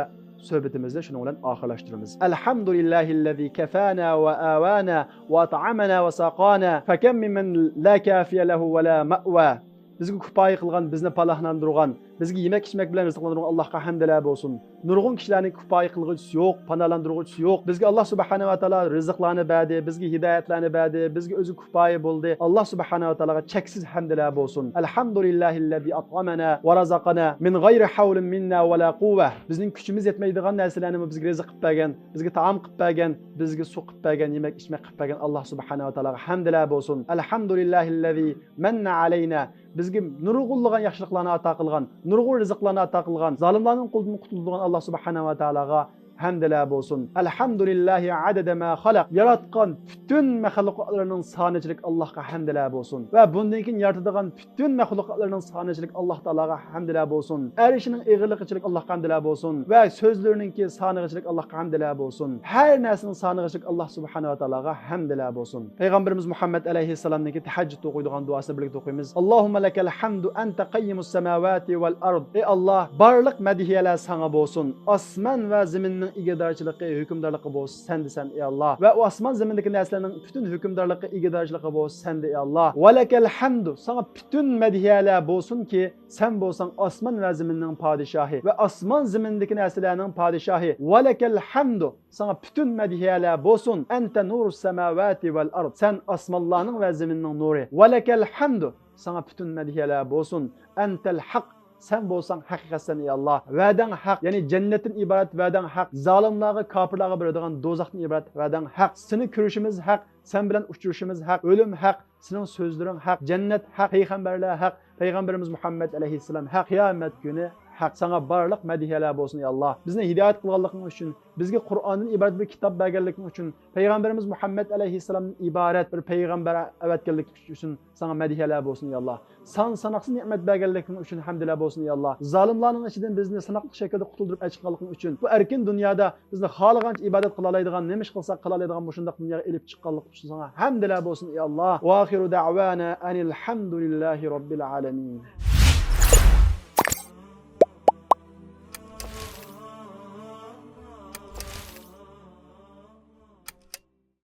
سۆھبىتىمىزنى شۇنىڭ بىلەن ئاخىرلاشتۇرىمىز. الحمد لله الذي كفانا وآوانا وأطعمنا وسقانا، فكم ممن لا كافي له ولا مأوى. بىزگە كۇپايە قىلغان، بىزنى پاناھلاندۇرغان، بىزگە يېمەك-ئىچمەك بىلەن رىزىقلاندۇرغان ئاللاھقا ھەمدىلەر بولسۇن. نۇرغۇن كىشىلەرنىڭ كۇپايە قىلغۇچىسى يوق، پاناھلاندۇرغۇچىسى يوق. بىزگە ئاللاھ سۇبھانەھۇ ۋە تائالا رىزىقلارنى بەردى، بىزگە ھىدايەتلەرنى بەردى، بىزگە ئۆزى كۇپايە بولدى. ئاللاھ سۇبھانەھۇ ۋە تائالاغا چەكسىز ھەمدىلەر بولسۇن. الحمد لله الذي أطعمنا ورزقنا من غير حول منا ولا قوة. بىزنىڭ كۈچىمىز يەتمەيدىغان نەرسىلەرنىمۇ بىزگە رىزىق قىلىپ بەرگەن، بىزگە تائام قىلىپ بەرگەن، بىزگە سۇ قىلىپ بەرگەن، يېمەك-ئىچمەك قىلىپ بەرگەن ئاللاھ سۇبھانەھۇ ۋە تائالاغا ھەمدىلەر بولسۇن. الحمد لله الذي من علينا. بىزگە نۇرغۇنلىغان ياخشىلىقلارنى ئاتا قىلغان، نۇرغۇن رىزىقلارنى ئاتا قىلغان، زالىملارنىڭ قولىدىن قۇتۇلدۇرغان ئاللاھ سۇبھانەھۇ ۋە تائالاغا ھەمدىلەر بولسۇن. الحمد لله عدد ما خلق. ياراتقان پۈتۈن مەخلۇقاتلىرىنىڭ سانىچىلىك ئاللاھقا ھەمدىلەر بولسۇن. ۋە بۇندىن كېيىن يارىتىدىغان پۈتۈن مەخلۇقاتلىرىنىڭ سانىچىلىك ئاللاھ تائالاغا ھەمدىلەر بولسۇن. ئەرشىنىڭ ئېغىرلىقىچىلىك ئاللاھقا ھەمدىلەر بولسۇن. ۋە سۆزلىرىنىڭكى سانىغىچىلىك ئاللاھقا ھەمدىلەر بولسۇن. ھەر نەرسىنىڭ سانىغىچىلىك ئاللاھ سۇبھانەھۇ ۋە تائالاغا ھەمدىلەر بولسۇن. پەيغەمبىرىمىز مۇھەممەد ئەلەيھىسسالامنىڭكى تەھەججۇد ئوقۇيدىغان دۇئاسىنى بىرلىكتە ئوقۇيمىز. اللهم لك الحمد أنت قيم السماوات والأرض. ئەي ئاللاھ، بارلىق مەدھىيەلەر ساڭا بولسۇن. ئاسمان ۋە زېمىننىڭ ئىگىدارچىلىقى، ھۆكۈمدارلىقى بولسا سەندە سەن، ئەي ئاللاھ. ۋە ئۇ ئاسمان زېمىندىكى نەرسىلەرنىڭ پۈتۈن ھۆكۈمدارلىقى، ئىگىدارچىلىقى بولسا سەندە، ئەي ئاللاھ. ولك الحمد. ساڭا پۈتۈن مەدھىيەلەر بولسۇنكى، سەن بولساڭ ئاسمان ۋە زېمىننىڭ پادىشاھى ۋە ئاسمان زېمىندىكى نەرسىلەرنىڭ پادىشاھى. ولك الحمد. ساڭا پۈتۈن مەدھىيەلەر بولسۇن. أنت نور السماوات والأرض. سەن ئاسمانلارنىڭ ۋە زېمىننىڭ نۇرى. ولك الحمد. ساڭا پۈتۈن مەدھىيەلەر بولسۇن. أنت الحق. سەن بولساڭ ھەقىقەتسەن، ئەي ئاللاھ. ۋەدەڭ ھەق، يەنى جەننەتتىن ئىبارەت ۋەدەڭ ھەق، زالىملارغا، كاپىرلارغا بېرىدىغان دوزاختىن ئىبارەت ۋەدەڭ ھەق. سېنى كۆرۈشىمىز ھەق، سەن بىلەن ئۇچرىشىشىمىز ھەق، ئۆلۈم ھەق، سېنىڭ سۆزلىرىڭ ھەق، جەننەت ھەق، پەيغەمبەرلەر ھەق، پەيغەمبىرىمىز مۇھەممەد ئەلەيھىسسالام ھەق، قىيامەت كۈنى ھەق. ساڭا بارلىق مەدھىيەلەر بولسۇن، ئەي ئاللاھ. بىزنى ھىدايەت قىلغانلىقىڭ ئۈچۈن، بىزگە قۇرئاندىن ئىبارەت بىر كىتاب بەرگەنلىكىڭ ئۈچۈن، پەيغەمبىرىمىز مۇھەممەد ئەلەيھىسسالامدىن ئىبارەت بىر پەيغەمبەر ئەۋەتكەنلىكىڭ ئۈچۈن ساڭا مەدھىيەلەر بولسۇن، ئەي ئاللاھ. سان ساناقسىز نېمەت بەرگەنلىكىڭ ئۈچۈن ھەمدىلەر بولسۇن، ئەي ئاللاھ. زالىملارنىڭ ئىچىدىن بىزنى ساناقلىق شەكىلدە قۇتۇلدۇرۇپ ئەچىققانلىقىڭ ئۈچۈن، بۇ ئەركىن دۇنيادا بىزنى خالىغانچە ئىبادەت قىلالايدىغان، نېمە ئىش قىلساق قىلالايدىغان مۇشۇنداق دۇنياغا ئېلىپ چىققانلىقى ئۈچۈن ساڭا ھەمدىلەر بولسۇن، ئەي ئاللاھ. وآخر دعوانا أن الحمد لله رب العالمين.